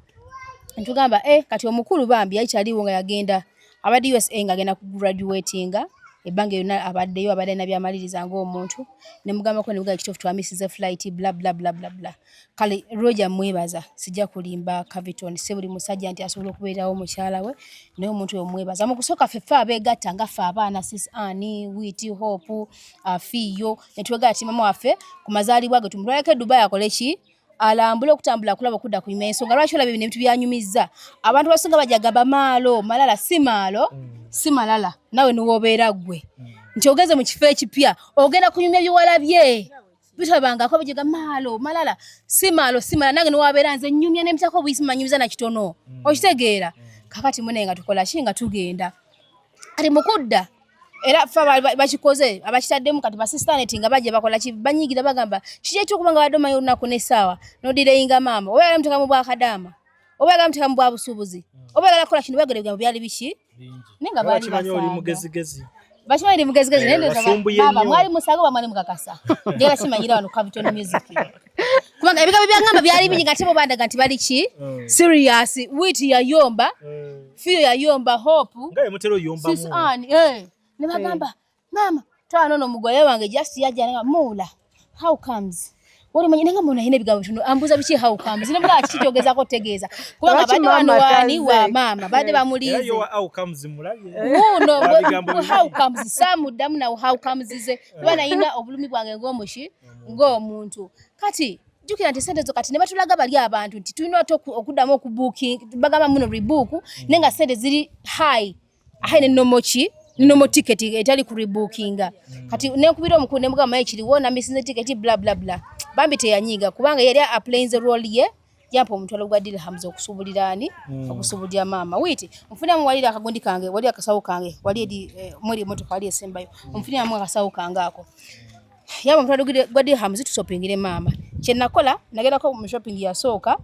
ntugamba, eh, kati omukulu bambi yali kyaliwo nga yagenda abadde USA nga agenda kugraduatinga, ebbanga yonna abaddeyo abadde alina byamaliriza ng'omuntu. Ne mugambako ne mugamba kituufu twamisize flight, bla bla bla bla bla. Kale Roger mwebaza, sijja kulimba Caviton, si buli musajja nti asobola okubeerawo mukyala we, naye omuntu oyo mwebaza. Mu kusooka ffe ffe abeegatta nga ffe abaana, Sis Ann, Wit, Hope, Afiyo, ne twegatta ti mama waffe ku mazaalibwa ge tumutwaleko e Dubai akole ki, alambule, okutambula kulaba okudda kunyuma. Ensonga lwaki olaba ebino ebintu byanyumizza abantu basinga bajja gamba maalo malala, si maalo, si malala. Nawe niwobeera ggwe nti ogenze mu kifo ekipya, ogenda kunyumya biwalabye bitabangako, bijega maalo malala, si maalo, si malala. Nange niwabeera nze nyumya nemitako obuyisi, manyumiza na kitono. Okitegeera? Kakati mune nga tukola ki, nga tugenda kati mukudda era fe bakikoze abakitaddemu. Kati basistaneti nga bajja bakola ki, banyigira bagamba kiki ekyokuba nga badde omanyi olunaku n'essaawa nodelayinga maama, oba yagala muteeka mu bwakadaama, oba yagala muteeka mu bwabusuubuzi, oba yagala kukola kino. Bagera ebigambo byali biki, naye nga baali Bakimanyi oli basaaga. Mugezigezi. Bakimanyi ndi mugezigezi, naye ndowooza Basumbuye baaba nnyo. Mwali musaga oba mwali mukakasa? Njagala kimanyira wano Capital Music, kubanga ebigambo byangamba byali bingi nga te bo bandaga nti bali ki, serious. Wit yayomba, Fiyo yayomba, Hope, Nga yemutera oyombamu. Sis Ann, eh, ne bagamba maama twala nono omugoye wange just yajja nga muula, how comes wali manyi nenga mbona yine ebigambo bitono ambuuza biki, how comes, ne mbula kiki kyogezaako otegeeza, kubanga Lwaki badde wano maama waani wa tazze? maama badde Era bamulinze. yo wa outcomes mulabye. Wuuno. Wa bigambo bibiri. How comes saamuddamu nawo how comes ze, kuba nayina obulumi bwange ng'omuki, ng'omuntu. Kati Jjukira nti sente zo kati ne batulaga bali abantu nti tulina ate okuddamu okubooking, bagamba muno rebook, naye nga sente ziri high high ne normal ki, normal ticket etali ku rebookinga. Kati nenkubira omukulu ne mugamba, maye kiriwo namisinze ticket, bla bla bla. Bambi teyanyiiga kubanga yali aplayinze role ye. Yampa omutwalo gwa dirhams okusuubulira ani, okusuubulira maama. Wiiti nfuniramu waliri akagundi kange, wali akasawo kange wali eri, mweri emotoka wali esembayo, nfuniramu akasawo kange ako. Yaba omutwalo gwa dirhams tushoppingire maama. Kye nakola, nagendako mu shopping yasooka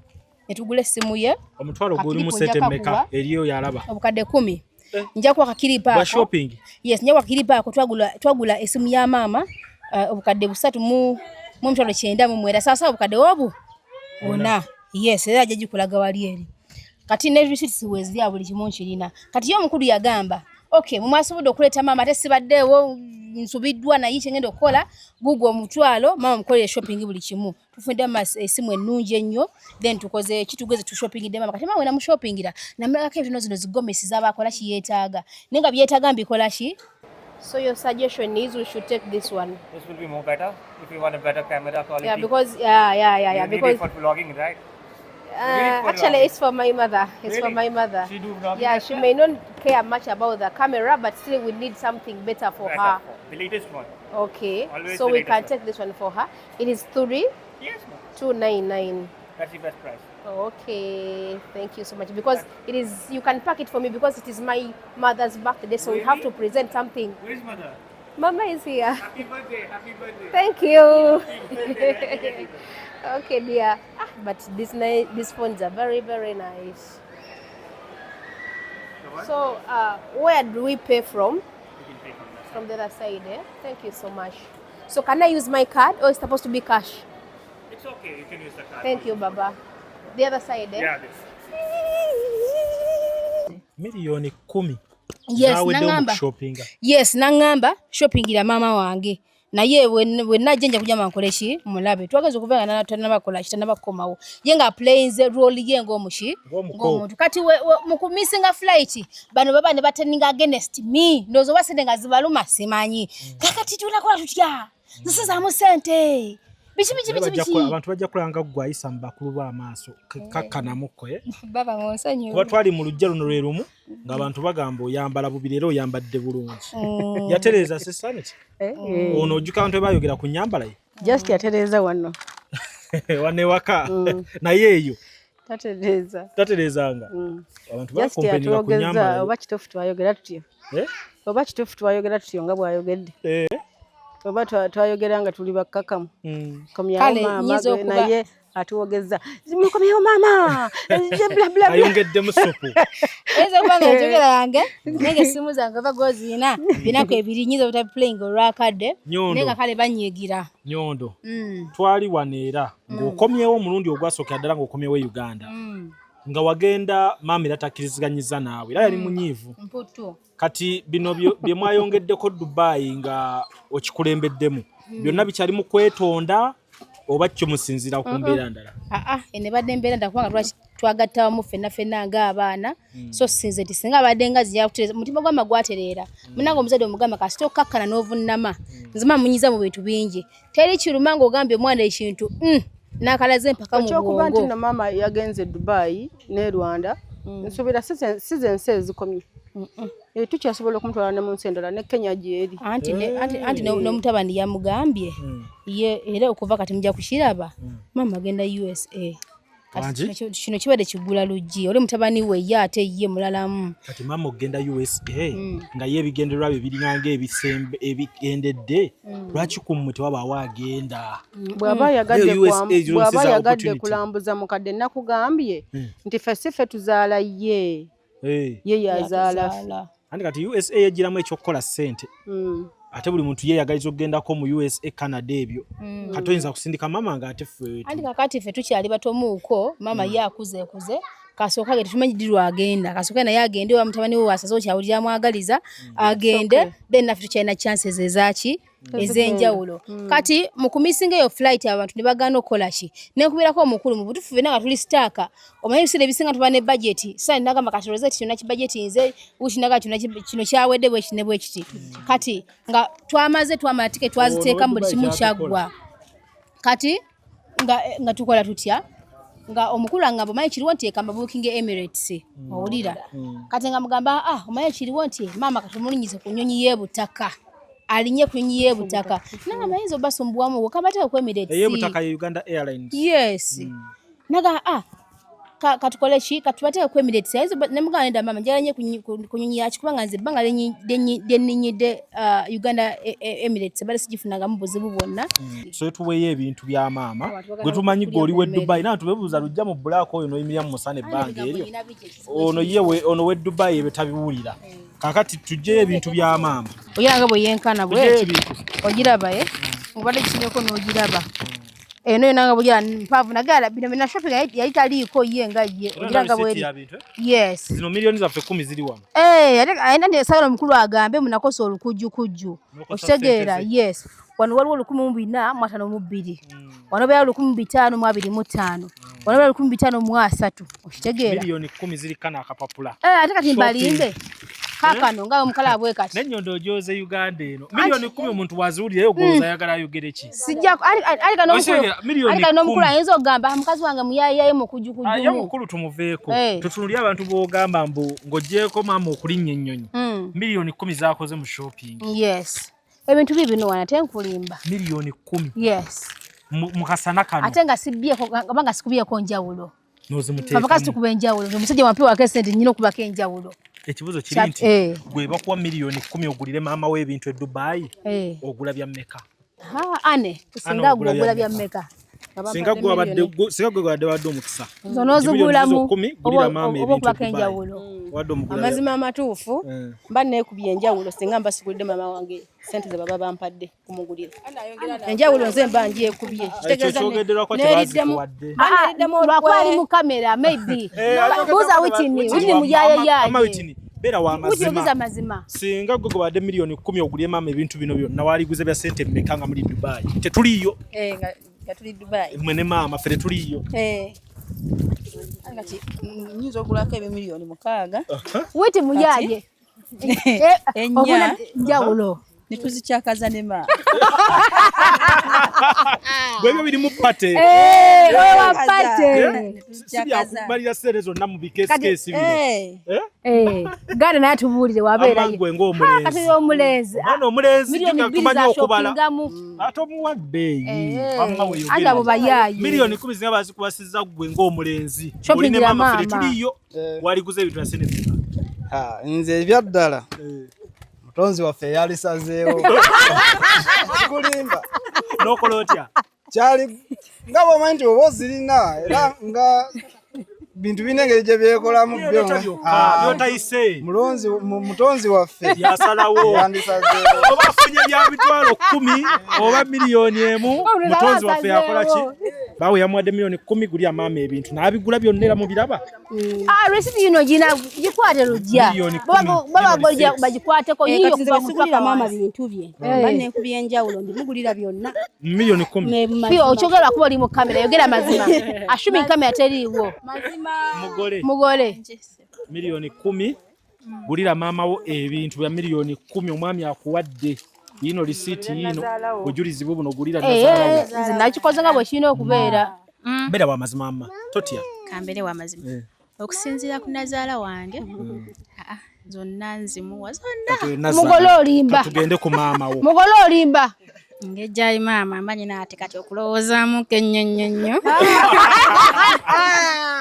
ne tugula essimu ye. Omutwalo guli Akiripo mu sente nja mmeka? kakuwa. Eriyo yalaba. Obukadde 10. Nja kuwa kakiripa Bwa ako. shopping? Yes, nja kuwa kakiripa ako. Twagula essimu ya maama, obukadde 3 mu 990, sawa obukadde obu buna. Yes, era ajja gikulaga wali eri. Kati ne receipts weziri, buli kimu nkirina. Kati ye omukulu yagamba, okay, mumwasobodde okuleeta maama, ate sibaddeewo, nsubiddwa, naye kyengenda okukola gugwo omutwalo, maama mukolere shopping buli kimu. Tufunidde maama essimu ennungi ennyo, then tukoze ki, tugeze tushoppingidde maama. Kati maama we namushoppingira, namulagako ebitono zino zigomesi z'abakola kiyeetaaga, naye nga byetaaga mbikola ki. So your suggestion is we should take this one? This will be more better if you want a better camera quality. Yeah, because yeah, You need because it for vlogging, right? You need it for Actually, vlogging. it's for my mother. It's for Really? my mother. She do vlogging Yeah, as she well? may not care much about the camera, but still we need something better for Better her. The latest one. Okay, Always so the we latest can one. take this one for her. It is three Yes, ma'am. 299. That's the best price. Okay, thank you so much. Because it is, you can pack it for me because it is my mother's birthday, so we have to Really? present something. Where is mother? Mama is here. Happy birthday! Happy birthday! Thank you. Okay, dear. Ah, but these phones are very, very nice. The what? So, where do we pay from? You can pay from that. From the other side, eh? Thank you so much. So, can I use my card or it's supposed to be cash? It's okay. You can use the card. Thank you, Baba. The other side, eh? Yeah, this. 10 million Yes, zaweddewo mu nangamba. kushoppinga. Yes, naŋŋamba shoppingira maama wange, naye we najja nja kujama nkole ki, mulabe. Twageza okuva nga tanabakola ki, tanabakomawo, ye nga playinze role ye ng'omuki, Ng'omuko. ng'omuntu. Kati mu kumissinga flight, bano baba ne baturninga against me. Ndowooza oba sente nga zibaluma, simanyi. Kakati tunakola tutya? Nzisizaamu sente biki biki biki Bajja biki. Abantu bajja kulaba nga ggwe ayisa mu bakulu b'amaaso kakkanamuko, eh? Baba ng'onsonyiwe. Kuba twali mu luggya luno lwe lumu ng'abantu bagamba oyambala bubi, leero oyambadde bulungi. Yatereeza sesaneti ono, ojjuka abantu bwe bayogera ku nyambala ye? Just yatereeza wano. Wano ewaka, naye eyo Tatereeza. Tatereezanga. Abantu Just bacomplaininga ku yatwogeza nyambala ye. Oba kituufu twayogera tutyo. Eh? Oba kituufu twayogera tutyo nga bw'ayogedde. Eh? Oba twayogera nga tuli bakkakamu. Komyawo Kale, maama nnyinza gwe, naye atuwogeza, mukomyewo maama, bla bla bla. Ayongeddemu supu. Oyinza okuba nga enjogera yange, naye nga essimu zange oba goziina binaku ebiri, nyinza obutaplayinga olwakadde. Nyondo. Naye nga kale banyiigira. Nyondo, twali wano era ng'okomyewo omulundi ogwasookera ddala ng'okomyewo e Uganda, nga wagenda maama era takkiriziganyiza naawe, era yali munyiivu. Mputu. Kati bino bye mwayongeddeko Dubai nga okikulembeddemu, byonna bikyali mu kwetonda oba kyo musinziira ku mbeera ndala? Aa, eno ebadde embeera ndala kubanga twagatta wamu ffenna ffenna ng'abaana. So sinze nti singa abadde nga zijja kutereeza mutima gwama gwatereera. Munange omuzadde omugamba kasita okkakkana n'ovunnama. Nzima munyiza mu bintu bingi, teri kiruma ng'ogambye omwana ekintu, n'akalaze empaka mu Ekyokuba nti bwongo. nno maama yagenze e Dubai ne Rwanda, nsuubira si ze nsi ezikomye. Tukyasobola okumutwala ne mu nsi endala, ne Kenya gyeri. Anti n'omutabani yamugambye ye era okuva kati mujja kukiraba, maama agenda USA. Kati Wangi? kino kibadde kigula luggi, oli mutabani we ye ate ye mulalamu. Kati maama okugenda USA nga ye ebigendererwa bye biringanga ebisembe ebigendedde, lwaki ku mmwe tewabaawo agenda? Bw'aba yagadde Naye USA zino bw'aba nsi za yagadde opportunity. kulambuza mukadde, nakugambye nti ffe si ffe tuzaala ye, ye yazaala ffe. Yazaala. Anti kati USA yegiramu ekyokukola ssente, ate buli muntu yeeyagaliza okugendako mu USA, Canada ebyo. Kati oyinza kusindika maama nga ate ffe Anti kakati ffe tukyali batomuuko, maama ye akuze ekuze, kasooka ge tetumanyi ddi lwagenda. Kasooka naye agende oba mutabani we wasaze okyawulira amwagaliza agende, then naffe tukyalina chances ezaki ez'enjawulo. Kati mu kumissinga eyo flight, abantu ne bagaana okukola ki, nenkubirako omukulu. Mu butuufu fenna nga tuli stuck, omanyi ebiseera ebisinga tuba ne budget. Sa nagamba kati Rosette kyonna kibudget, nze wiki naga kyonna kino kyawedde bwekiti ne bwekiti. Kati nga twamaze, twamala ticket, twaziteekamu buli kimu kyaggwa. Kati Nga tukola tutya nga omukulu angamba, omanyi kiriwo nti ekamba booking Emirates, owulira? Kati nga mugamba, ah, omanyi kiriwo nti maama katumulinyize ku nnyonyi y'ebutaka, alinye ku nnyonyi y'ebutaka. Nangamba, ayinza obasumbuwamu kabateeke ku Emirates. Ey'ebutaka ye Uganda Airlines. Yes. Naga, ah, katukole ki, katubateeke ku Emirates. Ayinza nemugamba, nedda maama, njagala nnye ku nnyonyi yaki, kubanga nze ebbanga lyenninyidde Uganda Emirates bali sigifunangamu buzibu bwonna. So tuweeyo ebintu bya maama. Abantu bagala Gwe tumanyi gwe oli okulya w'e ku mmere. Dubai, naye tubebuuza lujja mu black oyo n'oyimirira mu musana ebbanga eryo. Ono ye ono w'e Dubai ebyo tabiwulira. Kaakati tuggyeyo ebintu bya maama. Oyanga bwe yenkana Tuggyeyo bweti ebintu. Ogiraba, ye obadde kinyeko n'ogiraba eno yona nga bwogiraba mpavu nagala bino bina shopping yali taliiko ye nga ye ogira nga bweri. Ya bintu, eh? Yes. Zino miliyoni zaffe 10 ziri wano. Eh, ate alina nti esagala omukulu agambe munakosa olukujjukujju. N'okosa Okitegeera? ssente ze. Yes, wano waliwo 1452, wano beera 1525, wano beera 1530, okitegeera? Miliyoni 10 ziri kano akapapula. Eh, ate kati Shopping. mbalimbe kaakano nga omukala bwe kati. N'ennyondo ogyoze Uganda eno. Miliyoni 10 omuntu waziwulirayo ogolooza ayagala ayogere ki? Sijja ali kano omukulu. Okitegera, miliyoni Ali kano omukulu 10. ayinza okugamba, "Ah, mukazi wange muyaayaye Aye mukujjukujjumu." omukulu tumuveeko. Eh. Tutunulire abantu b'ogamba mbu ng'oggyeeko maama okulinnya ennyonyi. Miliyoni 10 z'akoze mu shopping. Yes, ebintu bibino wana tenkulimba. Miliyoni 10 Yes. mu kasana kano. Ate nga sibyeko, oba nga sikubyeko njawulo. N'ozimuteekamu. Abakazi tukuba enjawulo. Omusajja wampe esente, nnyina okubako enjawulo. Ekibuuzo kiri nti gwe bakuwa miliyoni 10 ogulire maama we ebintu e Dubai, ogula bya mmeka? Ha, ane singa ogula gwe ogula bya bya mmeka? Singa gwe wadde omukisa. Zo n'ozigulamu, Nti miliyoni 10 gulira maama oba ebintu e okubako Dubai. enjawulo. Wadde omugula Amazima amatuufu, mba neekubye enjawulo singa mba sigulidde maama wange sente ze baba bampadde kumugulira. Enjawulo nze mba ngyekubye. Ekyo Kitegeeza kyogererwako neeriddemu tebazikuwadde. Ah, neeriddemu lwakuba olukwe. ali mu kamera maybe. Eh, Buuza Witini, Witini muyaayayaye. Mama Witini, beera wa Witini mazima. ogeza mazima. Singa gwe gobadde miliyoni 10 ogulye maama ebintu bino byonna, waliguze bya sente mmeka nga muli Dubai? Tetuliiyo. Eh, nga tuli Dubai. Mwe ne maama ffe tetuliiyo. Eh. Kati nyinza okugulako ebimiliyoni 6. Witi muyaaye. Ennya. Obuna njawulo. Ne tuzikyakaza ne maama. Bwe ebyo biri mu party. Eh, owa party. Si byakumalira sente zonna mu bikeesikesi bino. Eh. Eh? Eh, Ganda naye atubuulire wabeerayo. Amma gwe ng'omulenzi. Kati omulenzi. Omwana omulenzi Miliyoni jjukira 2 tumanyi okubala. zashoppingamu. Ate omuwa bbeeyi. Wamma weeyogere. Anti abo bayaaye. Miliyoni 10 zinga bazikubasizza ggwe ng'omulenzi. Shopping Oli ne ya maama ffe maama. tetuliiyo. Waliguze ebintu bya sente mmeka? Ha, nze ebyaddala mutonzi waffe yalisazeewo, sikulimba. N'okola otya? Kyali nga bwomanyi nti oba ozirina, era nga bintu birina engeri gye byekolamu byo. Byota byokka, Ah, byotayise. Mutonzi waffe Yaasalawo. yandisazeewo. Oba afunye bya 100,000 oba miliyoni 1, mutonzi waffe yakola ki? Baawe yamuwadde miliyoni 10 gulya maama ebintu n'abigula byonna era mubiraba. Ah, receipt yino gina gikwate lujja. Miliyoni 10, Baba miliyoni 6. bagikwateko Eh, yiyo kati nze kuva bwe sigulira mupaka maama wansi. bintu bye. Mba neekubye enjawulo mbimugulira byonna. Miliyoni 10. Ne mazima. Pio okyogera kuba oli mu kamera, yogera mazima. Assuming kamera teriiwo. Mazima. Mugole. Mugole. Miliyoni 10 gulira maama wo ebintu bya miliyoni 10, omwami akuwadde yino risiiti yiino, bujulizi buno, gulira Eh, nazaalawo. nze nakikoze nga bwe kirina okubeera. Beera wa mazima amma, totya. Kambeere wa mazima. Okusinziira ku nazaala wange, aa, zonna nzimuwa zonna. Mugole olimba. Tugende ku maama wo. Mugole olimba. Ng'ejjali maama mba nyina ate kati okulowoozaamu ennyo nnyo nnyo.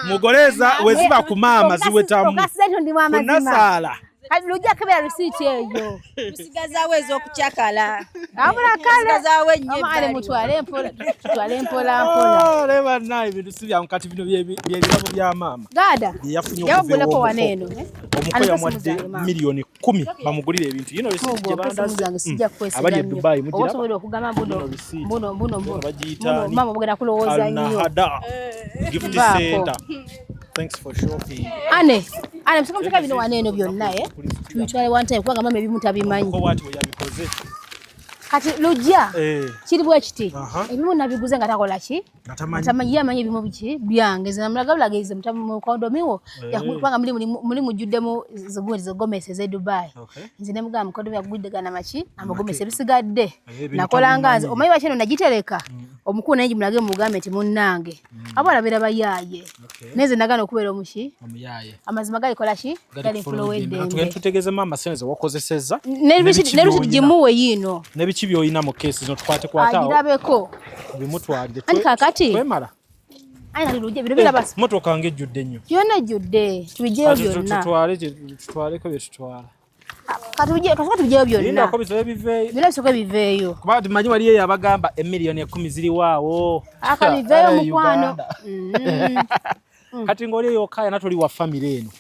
Mugoleza weziba ku maama ziwetamu. Okasize ndi wa mazima. Kunazaala. Kati lujja kebera receipt eyo. Tusigazaawo ez'okukyakala. Abula kale. Tusigazaawo ennyo Ama ale ebbali. mutwale mpola, tutwale mpola mpola. Ah, leba naye ebintu si byangu. Kati bino bye birabo bya maama Gada. bye yafunye okuva Yawuguleko ew'omuko. wano eno. Omuko yamuwadde miliyoni 10 bamugulire ebintu. Yino receipt gye Esimu zange sijja bandaze. Abali e kwesiga nnyo. Dubai Oba mugiraba. osobola okugamba mbuno Yino receipt. mbuno mbuno mbuno. Bagiyita Mbuno ani? mama bugenda kulowooza nnyo. Al-Nahada Gift Vaako. Center. Thanks for shopping. Ane, ane musika musika bino wano eno byonna eh. Tubitwale one time kubanga mama ebimu tabimanyi. Omuko bw'ati bwe yabikoze. Kati Lujja Eh. kiri bwe kiti, Aha. ebimu nabiguze nga takola ki, Nga tamanyi. tamanyi, ye amanyi ebimu biki byange. Nze namulagabulagirize mukondomiwo, kubanga muli mujjuddemu zigundi zigomesi ez'e Dubai. Okay. Nze ne mugamba mukondomi agudde gana maki amagomesi ebisigadde Ebintu nakola nga nze tabimanyi. omanyi lwaki eno nagitereka, omukulu naye gimulage mugambe nti munnange abawala beera bayaaye, naye nze nagaana okubeera omuki, Omuyaye. amazima galikola ki, gali nfulowa eddembe. Tugende tutegeeze maama sente zewakozesezza Ne risiti gimuwe yiino n'ebiki by'olina mu keesi zino tukwate kwate awo agirabeko. bimutwalire. Anti kakati Twemala. Ayi kati Lujja bino biraba Motoka ng'ejjudde nnyo. Byonna ejjudde, tubiggyeyo Kati byonna. tutwaleko bye tutwala. Kati kasooka tubiggyeyo byonna. Lindako bisobe biveeyo. Byonna bisooke biveeyo. Kuba tumanyi waliyo eyo abagamba emiliyoni 10 ziriwaawo. Aka biveeyo Eh, mukwano. Uganda. Kati ng'oli eyo okaayana toli wa famire eno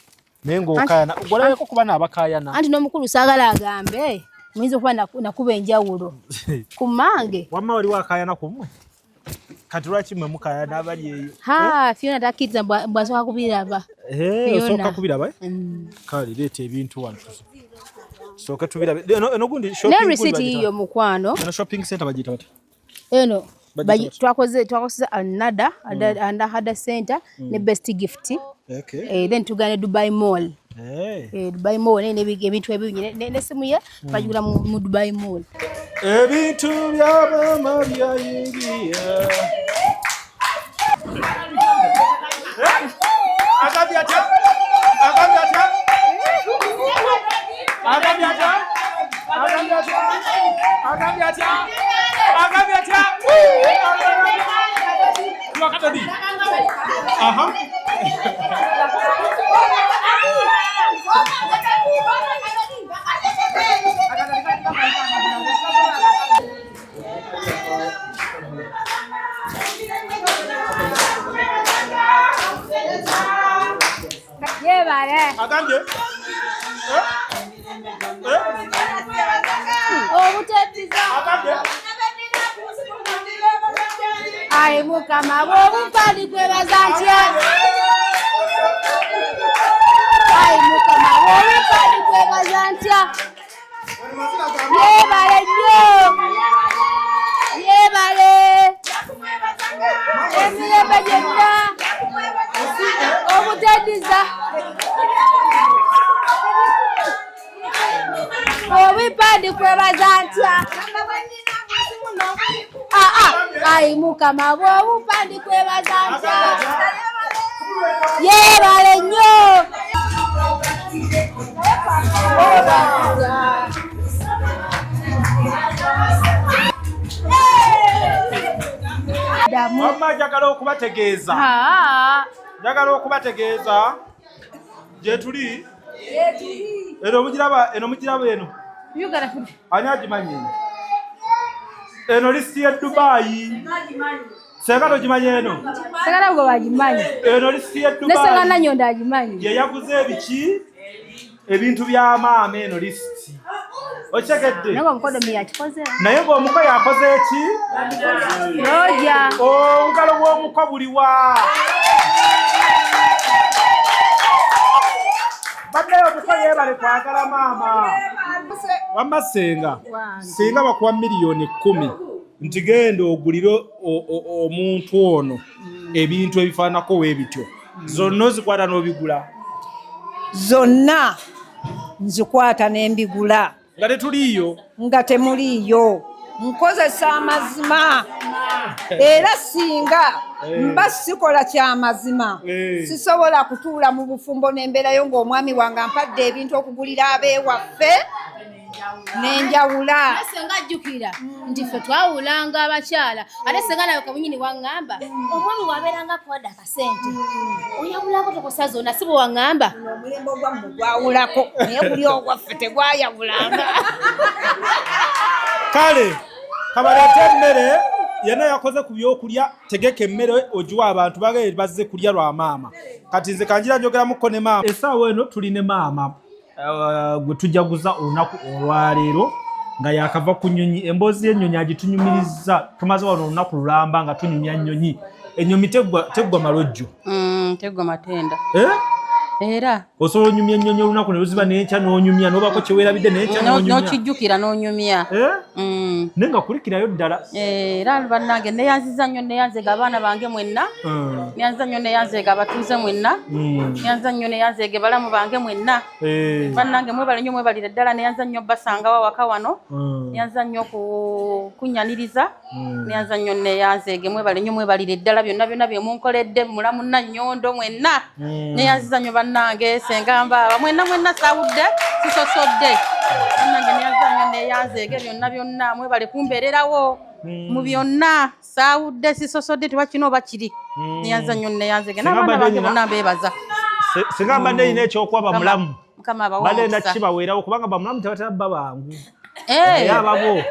naye ng'okaayana golabeko kuba naabakaayana. Anti n'omukulu saagala agambe muyinza okuba nakuba enjawulo ku mmange. Wamma waliwo akaayana ku mmwe? Kati lwaki mmwe mukaayana abali eyo? Ha, Fiona takkiriza bw'asooka kubiraba. Eh, Fiona. osooka kubiraba, eh? Kale leeta ebintu wano tusooke tubirabe. Eno gundi Ne shopping gundi risiti bagiyita yiyo mukwano. Eno shopping center bagiyita batya? Eno Bagiyita batya? twakozesa Alnada, Alnahada Center ne Best Gift. Okay. Eh, then tugenda ne Dubai Mall. Eh. Eh, Dubai Mall naye ebintu ebingi n'essimu ye twagigula mu Dubai Mall. Ebintu bya maama byayingira. Agambye atya? Agambye atya? Agambye atya? Agambye atya? Agambye atya? Agambye atya? Wakati. Aha. Yebale. Agambye. Obutetiza. Agambye. Ayi Mukama bw'obumpa ndikwebaza ntya? Ayi Mukama bw'obumpa ndikwebaza ntya? Yeebale nnyo. Yeebale. Emirembe gyonna. Obuteddiza. Obimpa ndikwebaza ntya? Ah, ah, ayi Mukama bw'obumpa ndikwebaza ntya? Yeebale nnyo. Wamma njagala okubategeeza. Njagala okubategeeza gye tuli. Eno mugiraba, eno mugiraba eno. Ani agimanyi eno? Eno lisiti y'e Dubai. Senga togimanyi eno? Senga nabwo bagimanyi. Eno lisiti y'e Ne Dubai. Senga Nanyondo agimanyi. Ye yaguze ebiki? Ebintu bya maama eno lisiti. Okitegedde? Naye ng'omukodomi yakikoze. Naye ng'omuko yakoze ki? Roja. Obugalo bw'omuko buliwa? Bannaye omuko yeebale kwagala maama. Wamma senga, singa bakuwa miliyoni 10 nti genda ogulire omuntu ono ebintu ebifaananako weebityo, zonna ozikwata n'obigula? Zonna nzikwata n'embigula. Nga tetuliiyo? Nga temuliiyo. Nkozesa amazima. Era singa mba sikola kyamazima, sisobola kutuula mu bufumbo n'embeerayo ng'omwami wange ampadde ebintu okugulira ab'ewaffe n'enjawula. Naye senga ajjukira nti ffe twawulanga abakyala, ate senga nawe kabunyini waŋŋamba omwami wabeeranga akuwadde akasente oyawulako tokosa zonna, si bwe waŋŋamba? Omulembe ogwammwe gwawulako naye guli ogwaffe tegwayawulanga. Kale kabaleete emmere, yenna yakoze ku byokulya, tegeka emmere ogiwa abantu bagere bazze kulya lwa maama. Kati nze kanjira njogeramuko ne maama. Essaawa eno tuli ne maama gwe tujaguza olunaku olwaleero nga yakava ku nnyonyi. Emboozi y'ennyonyi agitunyumiriza, tumaze wano olunaku lulamba nga tunyumya nnyonyi. Ennyonyi teggwa malojjo. Teggwa matenda. Eh? Era osobola onyumya ennyonyi olunaku ne luziba n'enkya n'onyumya n'obaako kyeweerabidde n'enkya n'onyumya n'okijjukira n'onyumya. Eh? Naye nga kulikirayo ddala. Eh, era bannange neyanziza nnyo, neyanzega abaana bange mwenna, neyanziza nnyo, neyanzega abatuuze mwenna, neyanziza nnyo, neyanzege balamu bange mwenna. Bannange mwebale nnyo, mwebalire ddala. Neyanza nnyo basangawo awaka wano, neyanza nnyo kunyaniriza, neyanza nnyo, neyanzeege. Mwebale nnyo, mwebalire ddala byonna byonna bye munkoledde, mulamu Nannyondo mwenna. Neyanziza nnyo bannange, senga mbaaba mwenna mwenna, sawudde sisosodde. Bannange neyanziza nnyo, neyanzeege byonna byonna, mwebale kumbeererawo mu byonna, saawudde sisosodde, teba kino oba kiri. Neyanza nnyo, neyanzeege Singa n'abaana mbadde bange bonna mbeebaza. Singa mbadde nina ekyokuwa bamulamu, Mukama abawe mbadde omukisa. nakibaweerawo kubanga bamulamu tebatera bba bangu. Eh. Naye ababo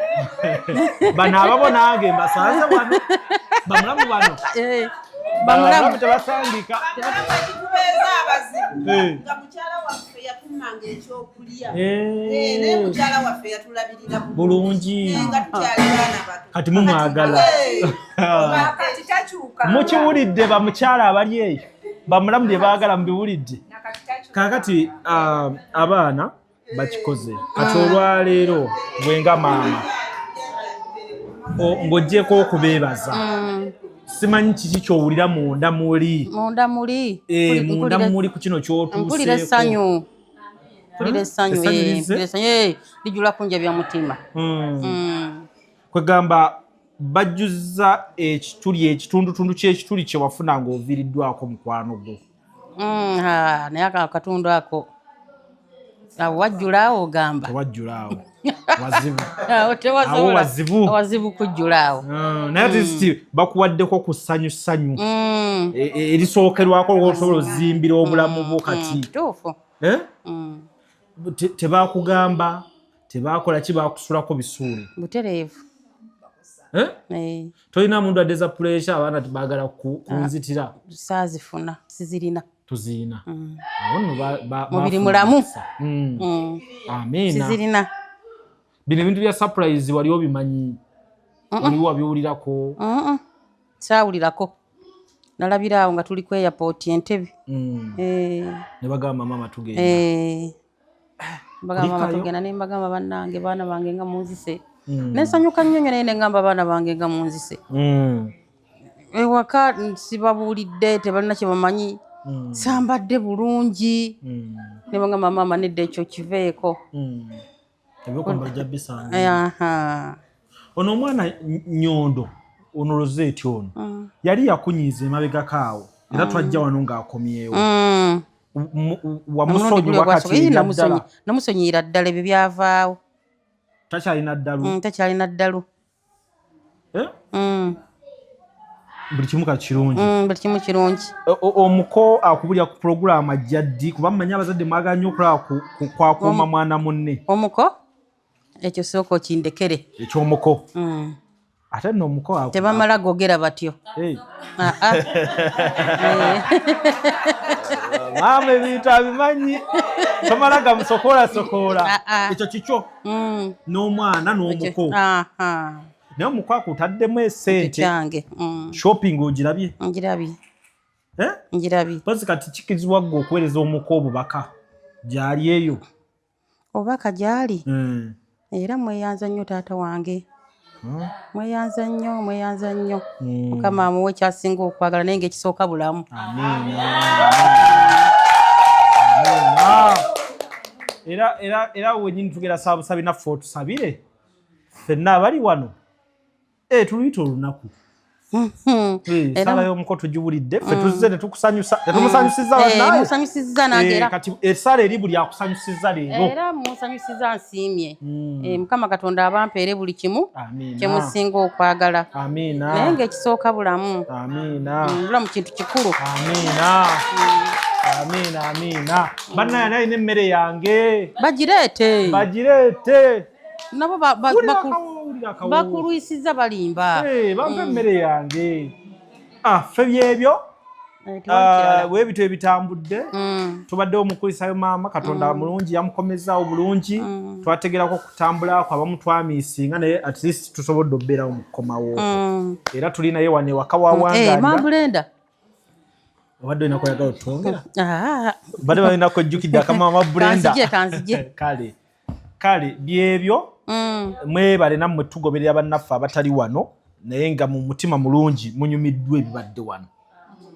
bano, ababo nange mbasanze wano, bamulamu bano. Eh, bamulamu bamulamu tebasangika. Ekitubeeza abazibu Eh. nga mukyala waffe yatumanga ekyokulya. Eh. Eh, naye mukyala waffe yatulabirira bulungi Eh, nga tukyali baana bato. Kati mumwagala. Kati takyuka. Mukiwulidde bamukyala abali eyo, bamulamu bye baagala mubiwulidde. Kakati abaana bakikoze. Kati olwaleero gwe nga maama ng'oggyeko okubeebaza, simanyi kiki ky'owulira munda muli. Munda muli. Eh, munda muli ku kino Mpulira ky'otuuseeko. essanyu, mpulira essanyu. Essanyu Eh, lizze? mpulira essanyu, eh, lijula kunja bya mutima. Kwegamba bajjuzza ekituli, ekitundutundu ky'ekituli kye wafuna ng'oviiriddwako mukwano gwo. Ha, naye ako akatundu ako awo wajjula awo ogamba. Tewajjula awo, wazibu. Awo tewasobola. Awo wazibu. Wazibu kujjula awo. Naye ate siti bakuwaddeko ku ssanyu erisookerwako lwosobola ozimbira obulamu bwo kati. Kituufu. Eh? Tebakugamba, tebakola ki, bakusulako bisuule. Butereevu. Eh? Eh, Tolina ndwadde za pressure, abaana tebagala kunzitira? Saazifuna, sizirina. Tuziina awo nno Mubiri bafuna mulamu. omukisa. Amiina. Sizirina. Bino ebintu bya surprise wali obimanyi, wali wabiwulirako? Saawulirako, nalabira awo nga tuli ku airport Entebbe. Eh, Ne bagamba maama tugenda. Eh. Mbagamba mama Kulikayo. tugenda, ne mbagamba bannange baana bange nga munzise. Nensanyuka nnyo nnyo, naye nengamba baana bange nga munzise. Ewaka sibabuulidde, tebalina kye bamanyi, sambadde bulungi. Ne bagamba maama nedda, ekyo kiveeko. Ebyokwambala ojja bisanga. Eh, aha. Ono omwana Nyondo ono, Rosette ono, yali yakunyiiza emabegako awo, era twajja wano ng'akomyewo. Omulundi guli Wamusonyiwa ogwasooka, kati ii, ebya ddala? Namusonyiyira ddala, ebyo byavaawo. Takyalina ddalu? Takyalina ddalu. Eh? Mm. Buli kimu kati kirungi? Buli kimu kirungi. Omuko akubulya ku pulogulaamu ajja ddi? Kuba mmanyi abazadde mwagala nnyo okulaba kwakuuma mwana munne. Omuko ekyo sooka okindekere. Ekyomuko. Ate nno omuko Tebamala gogera batyo. Hey. Ah, ah. Eh. Maama ebintu abimanyi, tomala gamusokoolasokola. Ah, ah. Ekyo kikyo n'omwana n'omuko. Aha. Naye omuko akutaddemu esente. Kyange. Shopping ogirabye? Ngirabye. Eh? Ngirabye. Pozi kati kikirizibwa ggwe okuweereza omuko obubaka gyali eyo? Obubaka gyali, era mweyanza nnyo taata wange, mweyanza nnyo, mweyanza nnyo. Mukama amuwe kyasinga okwagala, naye ngaekisooka bulamu. Amiina. Amiina. Era era era wenyini tugenda saabusabi naffe otusabire ffenna abali wano. Eh, tuluyita olunaku. Eh, Era sala y'omuko tugiwulidde ffe, tuzze netukusanyusa, tetumusanyusiza Eh, bannaaye? musanyusizza nange Eh, era. Kati essaala eri buli akusanyusiza leero. Era musanyusiza, nsiimye. Eh, Mukama Katonda abampeere buli kimu Amiina. kyemusinga okwagala, Amiina. naye ngaekisooka bulamu. Amiina. Bulamu kintu kikulu. Amiina. Amiina, amiina. Bannaye, naye alina emmere yange. Bagireete. Bagireete. Nabo Wulira akawoowo, wulira akawoowo. bakulwisiza, balimba. Eh, bampa emmere yange. Ah, ffe byebyo. Eh, tewali kirala. Ah, weebito ebitambudde, tubaddewo mukulisayo maama. Katonda mulungi, yamukomezaawo bulungi. Twategerako kutambulako, abamu twamiisinga, naye at least tusobodde okubeerawo mu kukomawo, era tuli naye wano ewaka Eh, wawangalira. Mambulenda. Obadde olina kweyagala otwongera? Badde balina kwejjukidde akamama Brenda. Kanzije, kanzije. Kale kale, byebyo. Mwebale nammwe tugoberera bannaffe abatali wano, naye nga mu mutima mulungi munyumiddwa ebibadde wano.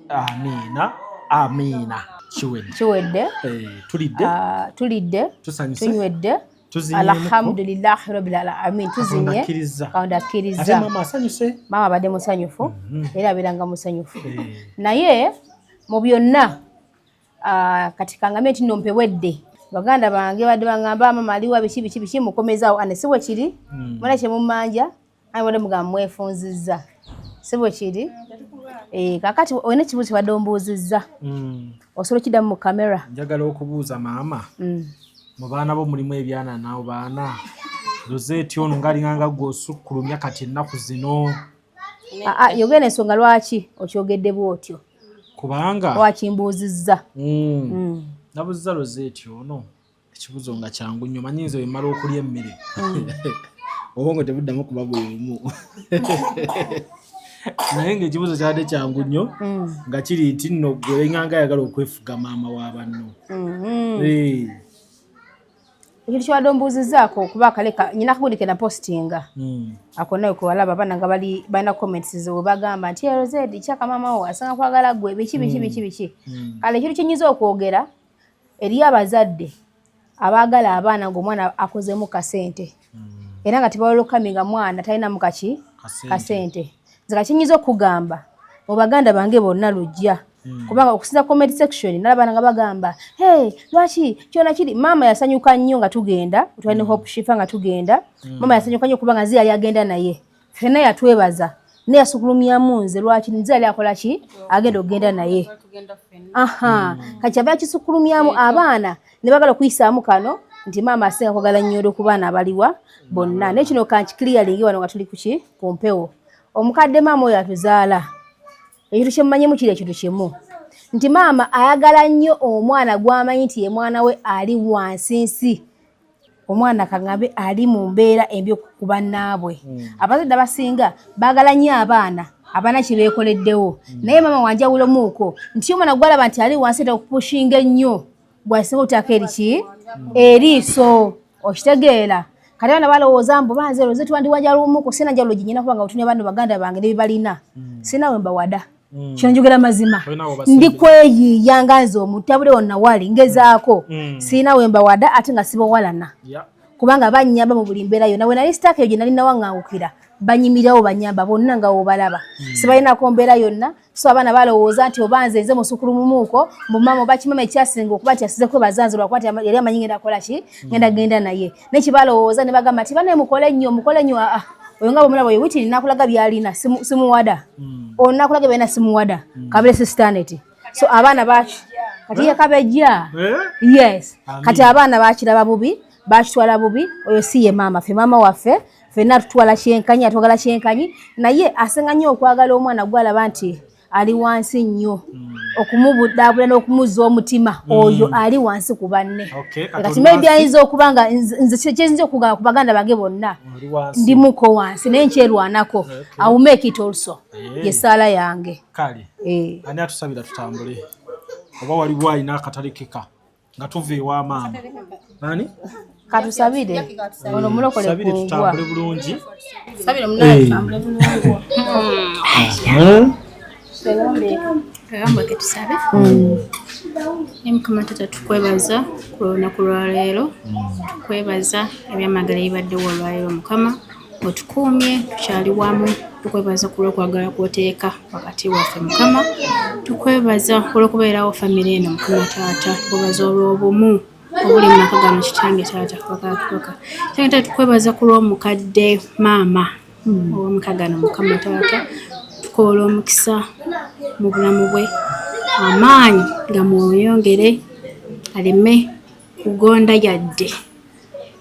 Amiina, amiina. Kiwedde. Kiwedde. Eh, tulidde. Ah, tulidde. Tusanyuse. Tunywedde. Tuzinyeemuko. Alhamdulillahi rabbil alamin, tuzinye. Katonda akkiriza. Katonda akkiriza. Ate maama asanyuse. Maama abadde musanyufu, era abeeranga musanyufu. Eh. Naye mu byonna, ah, kati kangambe nti nno mpewedde baganda bange badde baŋŋamba, "Maama aliwa? Biki biki biki?" Mukomezaawo ane, si bwe kiri? Muna kyemumanja aye wadde mugamba mwefunzizza, si bwe kiri? Eh, kakati olina ekibuuzo kyebadde ombuuzizza, osobola okiddamu mu kamera. Njagala okubuuza maama, mu baana bo mulimu ebyana naawo baana Rosette ono ngaalinganga gwe osukkulumya kati ennaku zino? Ah, ah, yogera ensonga lwaki okyogedde bw'otyo. Kubanga Lwaki mbuuzizza? Nabuuziza Rosette ono ekibuuzo nga kyangu nnyo. Manyi nze wemmala okulya emmere, obwongo tebuddamu kuba bwe bumu, naye ng'ekibuuzo kyabadde kyangu nnyo, nga kiri nti nno gwe olinganga ayagala okwefuga maama wa banno. Eh. Ekintu kyebadde ombuuzizzaako, kuba akaleka nyina akagundi ke napostinga, ako nawe kwewalaba abaana nga bali balina comments ze bagamba nti, "Rosette kyaka maama wo asanga kwagala gwe," biki biki biki biki. Kale ekintu kyenyinza okwogera, eriyo abazadde abaagala abaana ng'omwana akozemu kasente, era nga tebawelcoming nga mwana talinamu kaki. Kasente. Kasente. Nze kakyenyinza okugamba mu baganda bange bonna lujja, kubanga okusinza comment section nalaba nga bagamba, "Hey, lwaki kyona kiri?" Maama yasanyuka nnyo nga tugenda, twali ne Hope Shifa nga tugenda. Maama yasanyuka nnyo kubanga nze yali agenda naye, ffenna yatwebaza, naye yasukulumyamu nze. Lwaki? Nze yali akola ki, agenda okugenda naye. Aha, kati aba yakisukulumyamu, abaana ne bagala okuyisaamu kano nti maama asinga kwagala nnyondo ku baana abaliwa bonna. Naye kino kankiclearinge wano nga tuli kuki ku mpewo. Omukadde maama oyo atuzaala, ekintu kyemmanyimu kiri ekintu kimu, nti maama ayagala nnyo omwana gw'amanyi nti ye mwana we ali wansinsi, omwana kaŋŋambe ali mu mbeera embi ku bannaabwe. Abazadde abasinga baagala nnyo abaana abaana kye beekoleddewo, naye maama wanjawulomuuko nti omwana gwalaba nti ali wansi era okupushinga ennyo gwasinga otaako eriki eriiso, okitegeera? Kati abaana balowooza mbu banze Rosette wandi wanjawulomuuko. Sina njawulo gye kubanga otunya bano baganda bange nebibalina, sina we mbawada. Kino njogera mazima. Tolina w'obasembera. Ndi kweyiiya nga nze omutabule wonna wali ngezaako, sirina we mbawada ate nga sibawalana, kubanga bannyamba mu buli mbeera yonna. We nali sitaaka eyo gye nali nawaŋŋangukira, banyimirirawo, banyamba bonna nga wobalaba, sibalinako mbeera yonna. So abaana balowooza nti oba nze musukulumumuuko mumama oba kimama ekyasinga okuba nti asize kwebaza nze lwakuba nti yali amanyi ngenda kukola ki, ngenda genda naye. Naye kibalowooza ne bagamba nti, "Banaye mukole nnyo, mukole nnyo." Aa, oyo nga bwemulaba oyo witini nakulaga byalina, simuwada. Ono nakulaga byalina, simuwada. Kabere sistaneti. So abaana baki kati ye kabejja. Eh? Yes. Amin. Kati abaana bakiraba bubi, bakitwala bubi. Oyo si ye maama ffe. Maama waffe ffenna tutwala kyenkanyi, atwagala kyenkanyi, naye asinga nnyo okwagala omwana gwalaba nti ali wansi nnyo, okumubuddaabula n'okumuzza omutima oyo ali wansi ku banne. Okay, kati Kati oli maybe wansi? ayinza okuba nga nze kyeyinza okugamba ku baganda bange bonna, Oli wansi. ndimuko wansi naye nkyerwanako. I will make it also. Eh. Ye saala yange. Kale. Eh. Ani atusabira tutambule, oba waliwo alina akatalekeka nga tuva ewa maama ani? Katusabire ono mulokole. Tusabire Kungwa. tutambule bulungi. Sabire munaye tutambule bulungi. Agamba ke tusabe. Ne Mukama Taata, tukwebaza ku lunaku lwaleero, tukwebaza ebyamagero ebibaddewo olwaleero. Mukama, otukuumye tukyali wamu. Tukwebaza ku lw'okwagala kw'oteeka wakati waffe. Mukama, tukwebaza olw'okubeerawo famire eno. Mukama Taata, tukwebaza olw'obumu obuli mu maka gano. Kitange Taata, kabaka, Kitange Taata, tukwebaza ku lw'omukadde maama ow'amaka gano. Mukama Taata, tukoola omukisa mu bulamu bwe, amaanyi gamweyongere, aleme kugonda yadde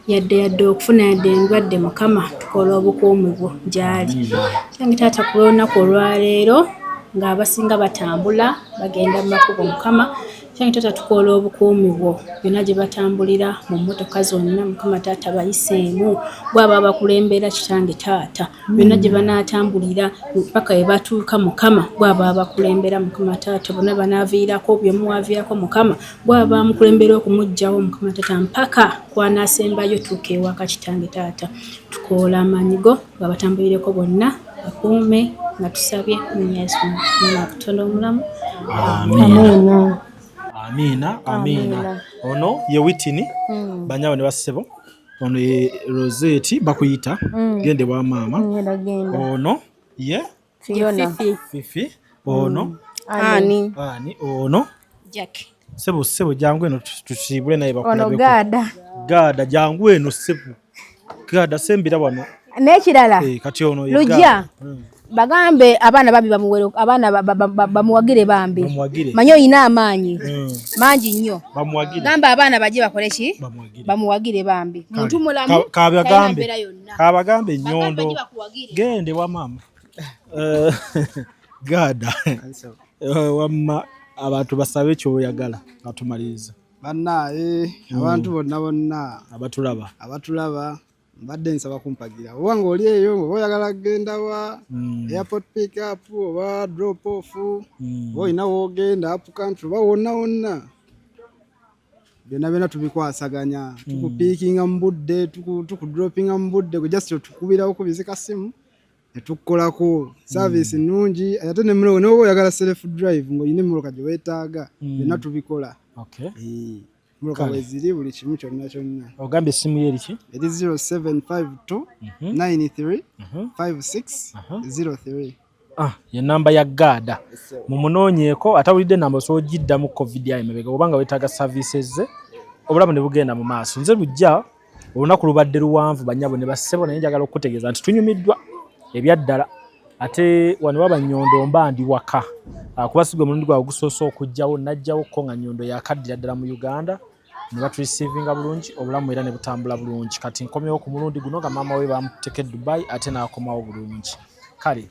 yadde yadde okufuna yadde endwadde. Mukama, tukola obukuumi bwo gy'ali. Kitange Taata, ku lw'olunaku olwaleero ng'abasinga batambula bagenda mu makubo, Mukama Kitange taata, tukoola obukuumi bwo byonna gye batambulira mu mmotoka zonna. Mukama taata, bayiseemu bwaba abakulembera. Kitange taata, byonna gye banaatambulira paka we batuuka, Mukama bwaba abakulembera. Mukama taata, bonna banaaviirako byomuwaviirako, Mukama bwaba amukulembera okumuggyawo. Mukama taata, mpaka kwanaasembayo tuuka ewaka. Kitange taata, tukoola amaanyi go nga batambulireko bonna, bakuume nga tusabye mu Yesu mwana wa Katonda omulamu. Amiina, amiina, amiina. Ono ye Witini, banyabo ne bassebo. Ono ye Rosette, bakuyita gende wa maama. Ngenda, genda. Ono ye Fiona. Fifi. Ono Ani. Ani ono? Jack. Sebo, sebo, jangu eno tusiibule naye Ono bakulabeko. Gaada. Gaada, jangu eno sebo. Gaada, sembera wano. N'ekirala, Kati ono ye Lujja, Gaada. Bagambe abaana bambi bamuwere, abaana bamuwagire bambi. Bamuwagire. Manyi oyina amaanyi mangi nnyo. Bamuwagire. Gamba abaana bajje bakole ki? Bamuwagire. Bamuwagire bambi. Kale. Muntu mulamu. Talina Kabagambe mbeera yonna. Kabagambe Bagambe Nyondo bajje bakuwagire. Gende wa maama. Gaada, wamma abantu basabe kyoyagala nga tumaliriza. Bannaaye, abantu bonna bonna abatulaba, abatulaba, mbadde nsaba kumpagira oba ng'oli eyo oba oyagala kugenda wa airport pick up oba drop off oba olina woogenda up country oba wonna wonna, byonna byonna tubikwasaganya. Tukupiikinga mu budde, tukudropinga mu budde. Gwe just otukubirawo kubizi kasimu ne tukukolako service nnungi. Ate ne mulogo noba oyagala self drive ng'olina emmotoka gye weetaaga, byonna tubikola. Emmotoka Kale. bweziri, buli kimu kyonna kyonna. Ogambye essimu ye eriki? Eri 0752 93 56 03. Ah, ye namba ya Gaada, mumunoonyeeko. Atawulidde namba osobola ogiddamu covid ayo emabega obanga weetaaga services ze, obulamu ne bugenda mu maaso. Nze Lujja, olunaku lubadde luwanvu bannyabo ne bassebo, naye njagala okukutegeeza nti tunyumiddwa ebyaddala. Ate wano waba Nyondo mba ndi waka. Ah, kuba si gwe mulundi gwawe gusoose okujjawo, najjawo ko nga Nyondo yakaddira ddala mu Uganda ne batureceivinga bulungi, obulamu era ne butambula bulungi. Kati nkomyewo ku mulundi guno nga maama we bamuteka e Dubai ate n'akomawo bulungi. Kale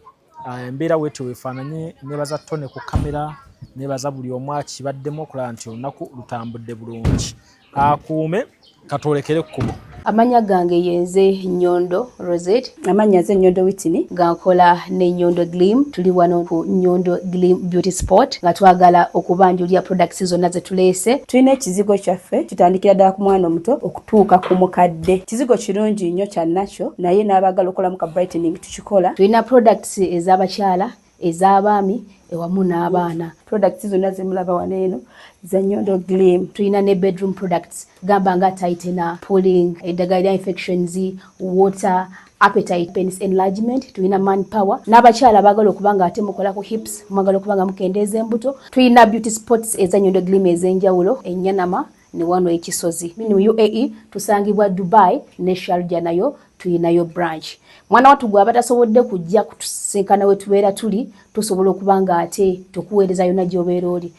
embeera weetyo weefaananye. Nebaza Tone ku kamera, nebaza buli omu akibaddemu okulaba nti olunaku lutambudde bulungi. Akuume katwolekere ekkubo. Amannya gange yenze Nyondo Rosette. Amannya nze Nyondo Witini. Nga nkola ne Nyondo Glim. Tuli wano ku Nyondo Glim Beauty Spot nga twagala okubanjulira products zonna ze tuleese. Tulina ekizigo kyaffe, kitandikira ddala ku mwana omuto okutuuka ku mukadde. Kizigo kirungi nnyo kya nakyo, naye n'abaagala okukolamu ka brightening tukikola. Tulina products ez'abakyala, ez'abaami ewamu n'abaana. Products zonna zemulaba wano eno za Nyondo Glim. Tulina ne bedroom products, gamba nga tightener, pulling, eddagala lya infections, water, appetite, penis enlargement. Tulina man power n'abakyala abaagala okuba nga ate mukola ku hips, mwagala okuba nga mukendeeza embuto. Tulina beauty spots eza Nyondo Glim ez'enjawulo, enyanama ne wano ekisozi mu UAE. Tusangibwa Dubai ne Sharjah, nayo tuyinayo branch. Mwana wattu gwe abatasobodde kujja kutusinkana we tubeera tuli, tusobola okuba nga ate tukuweereza yonna gy'obeera oli.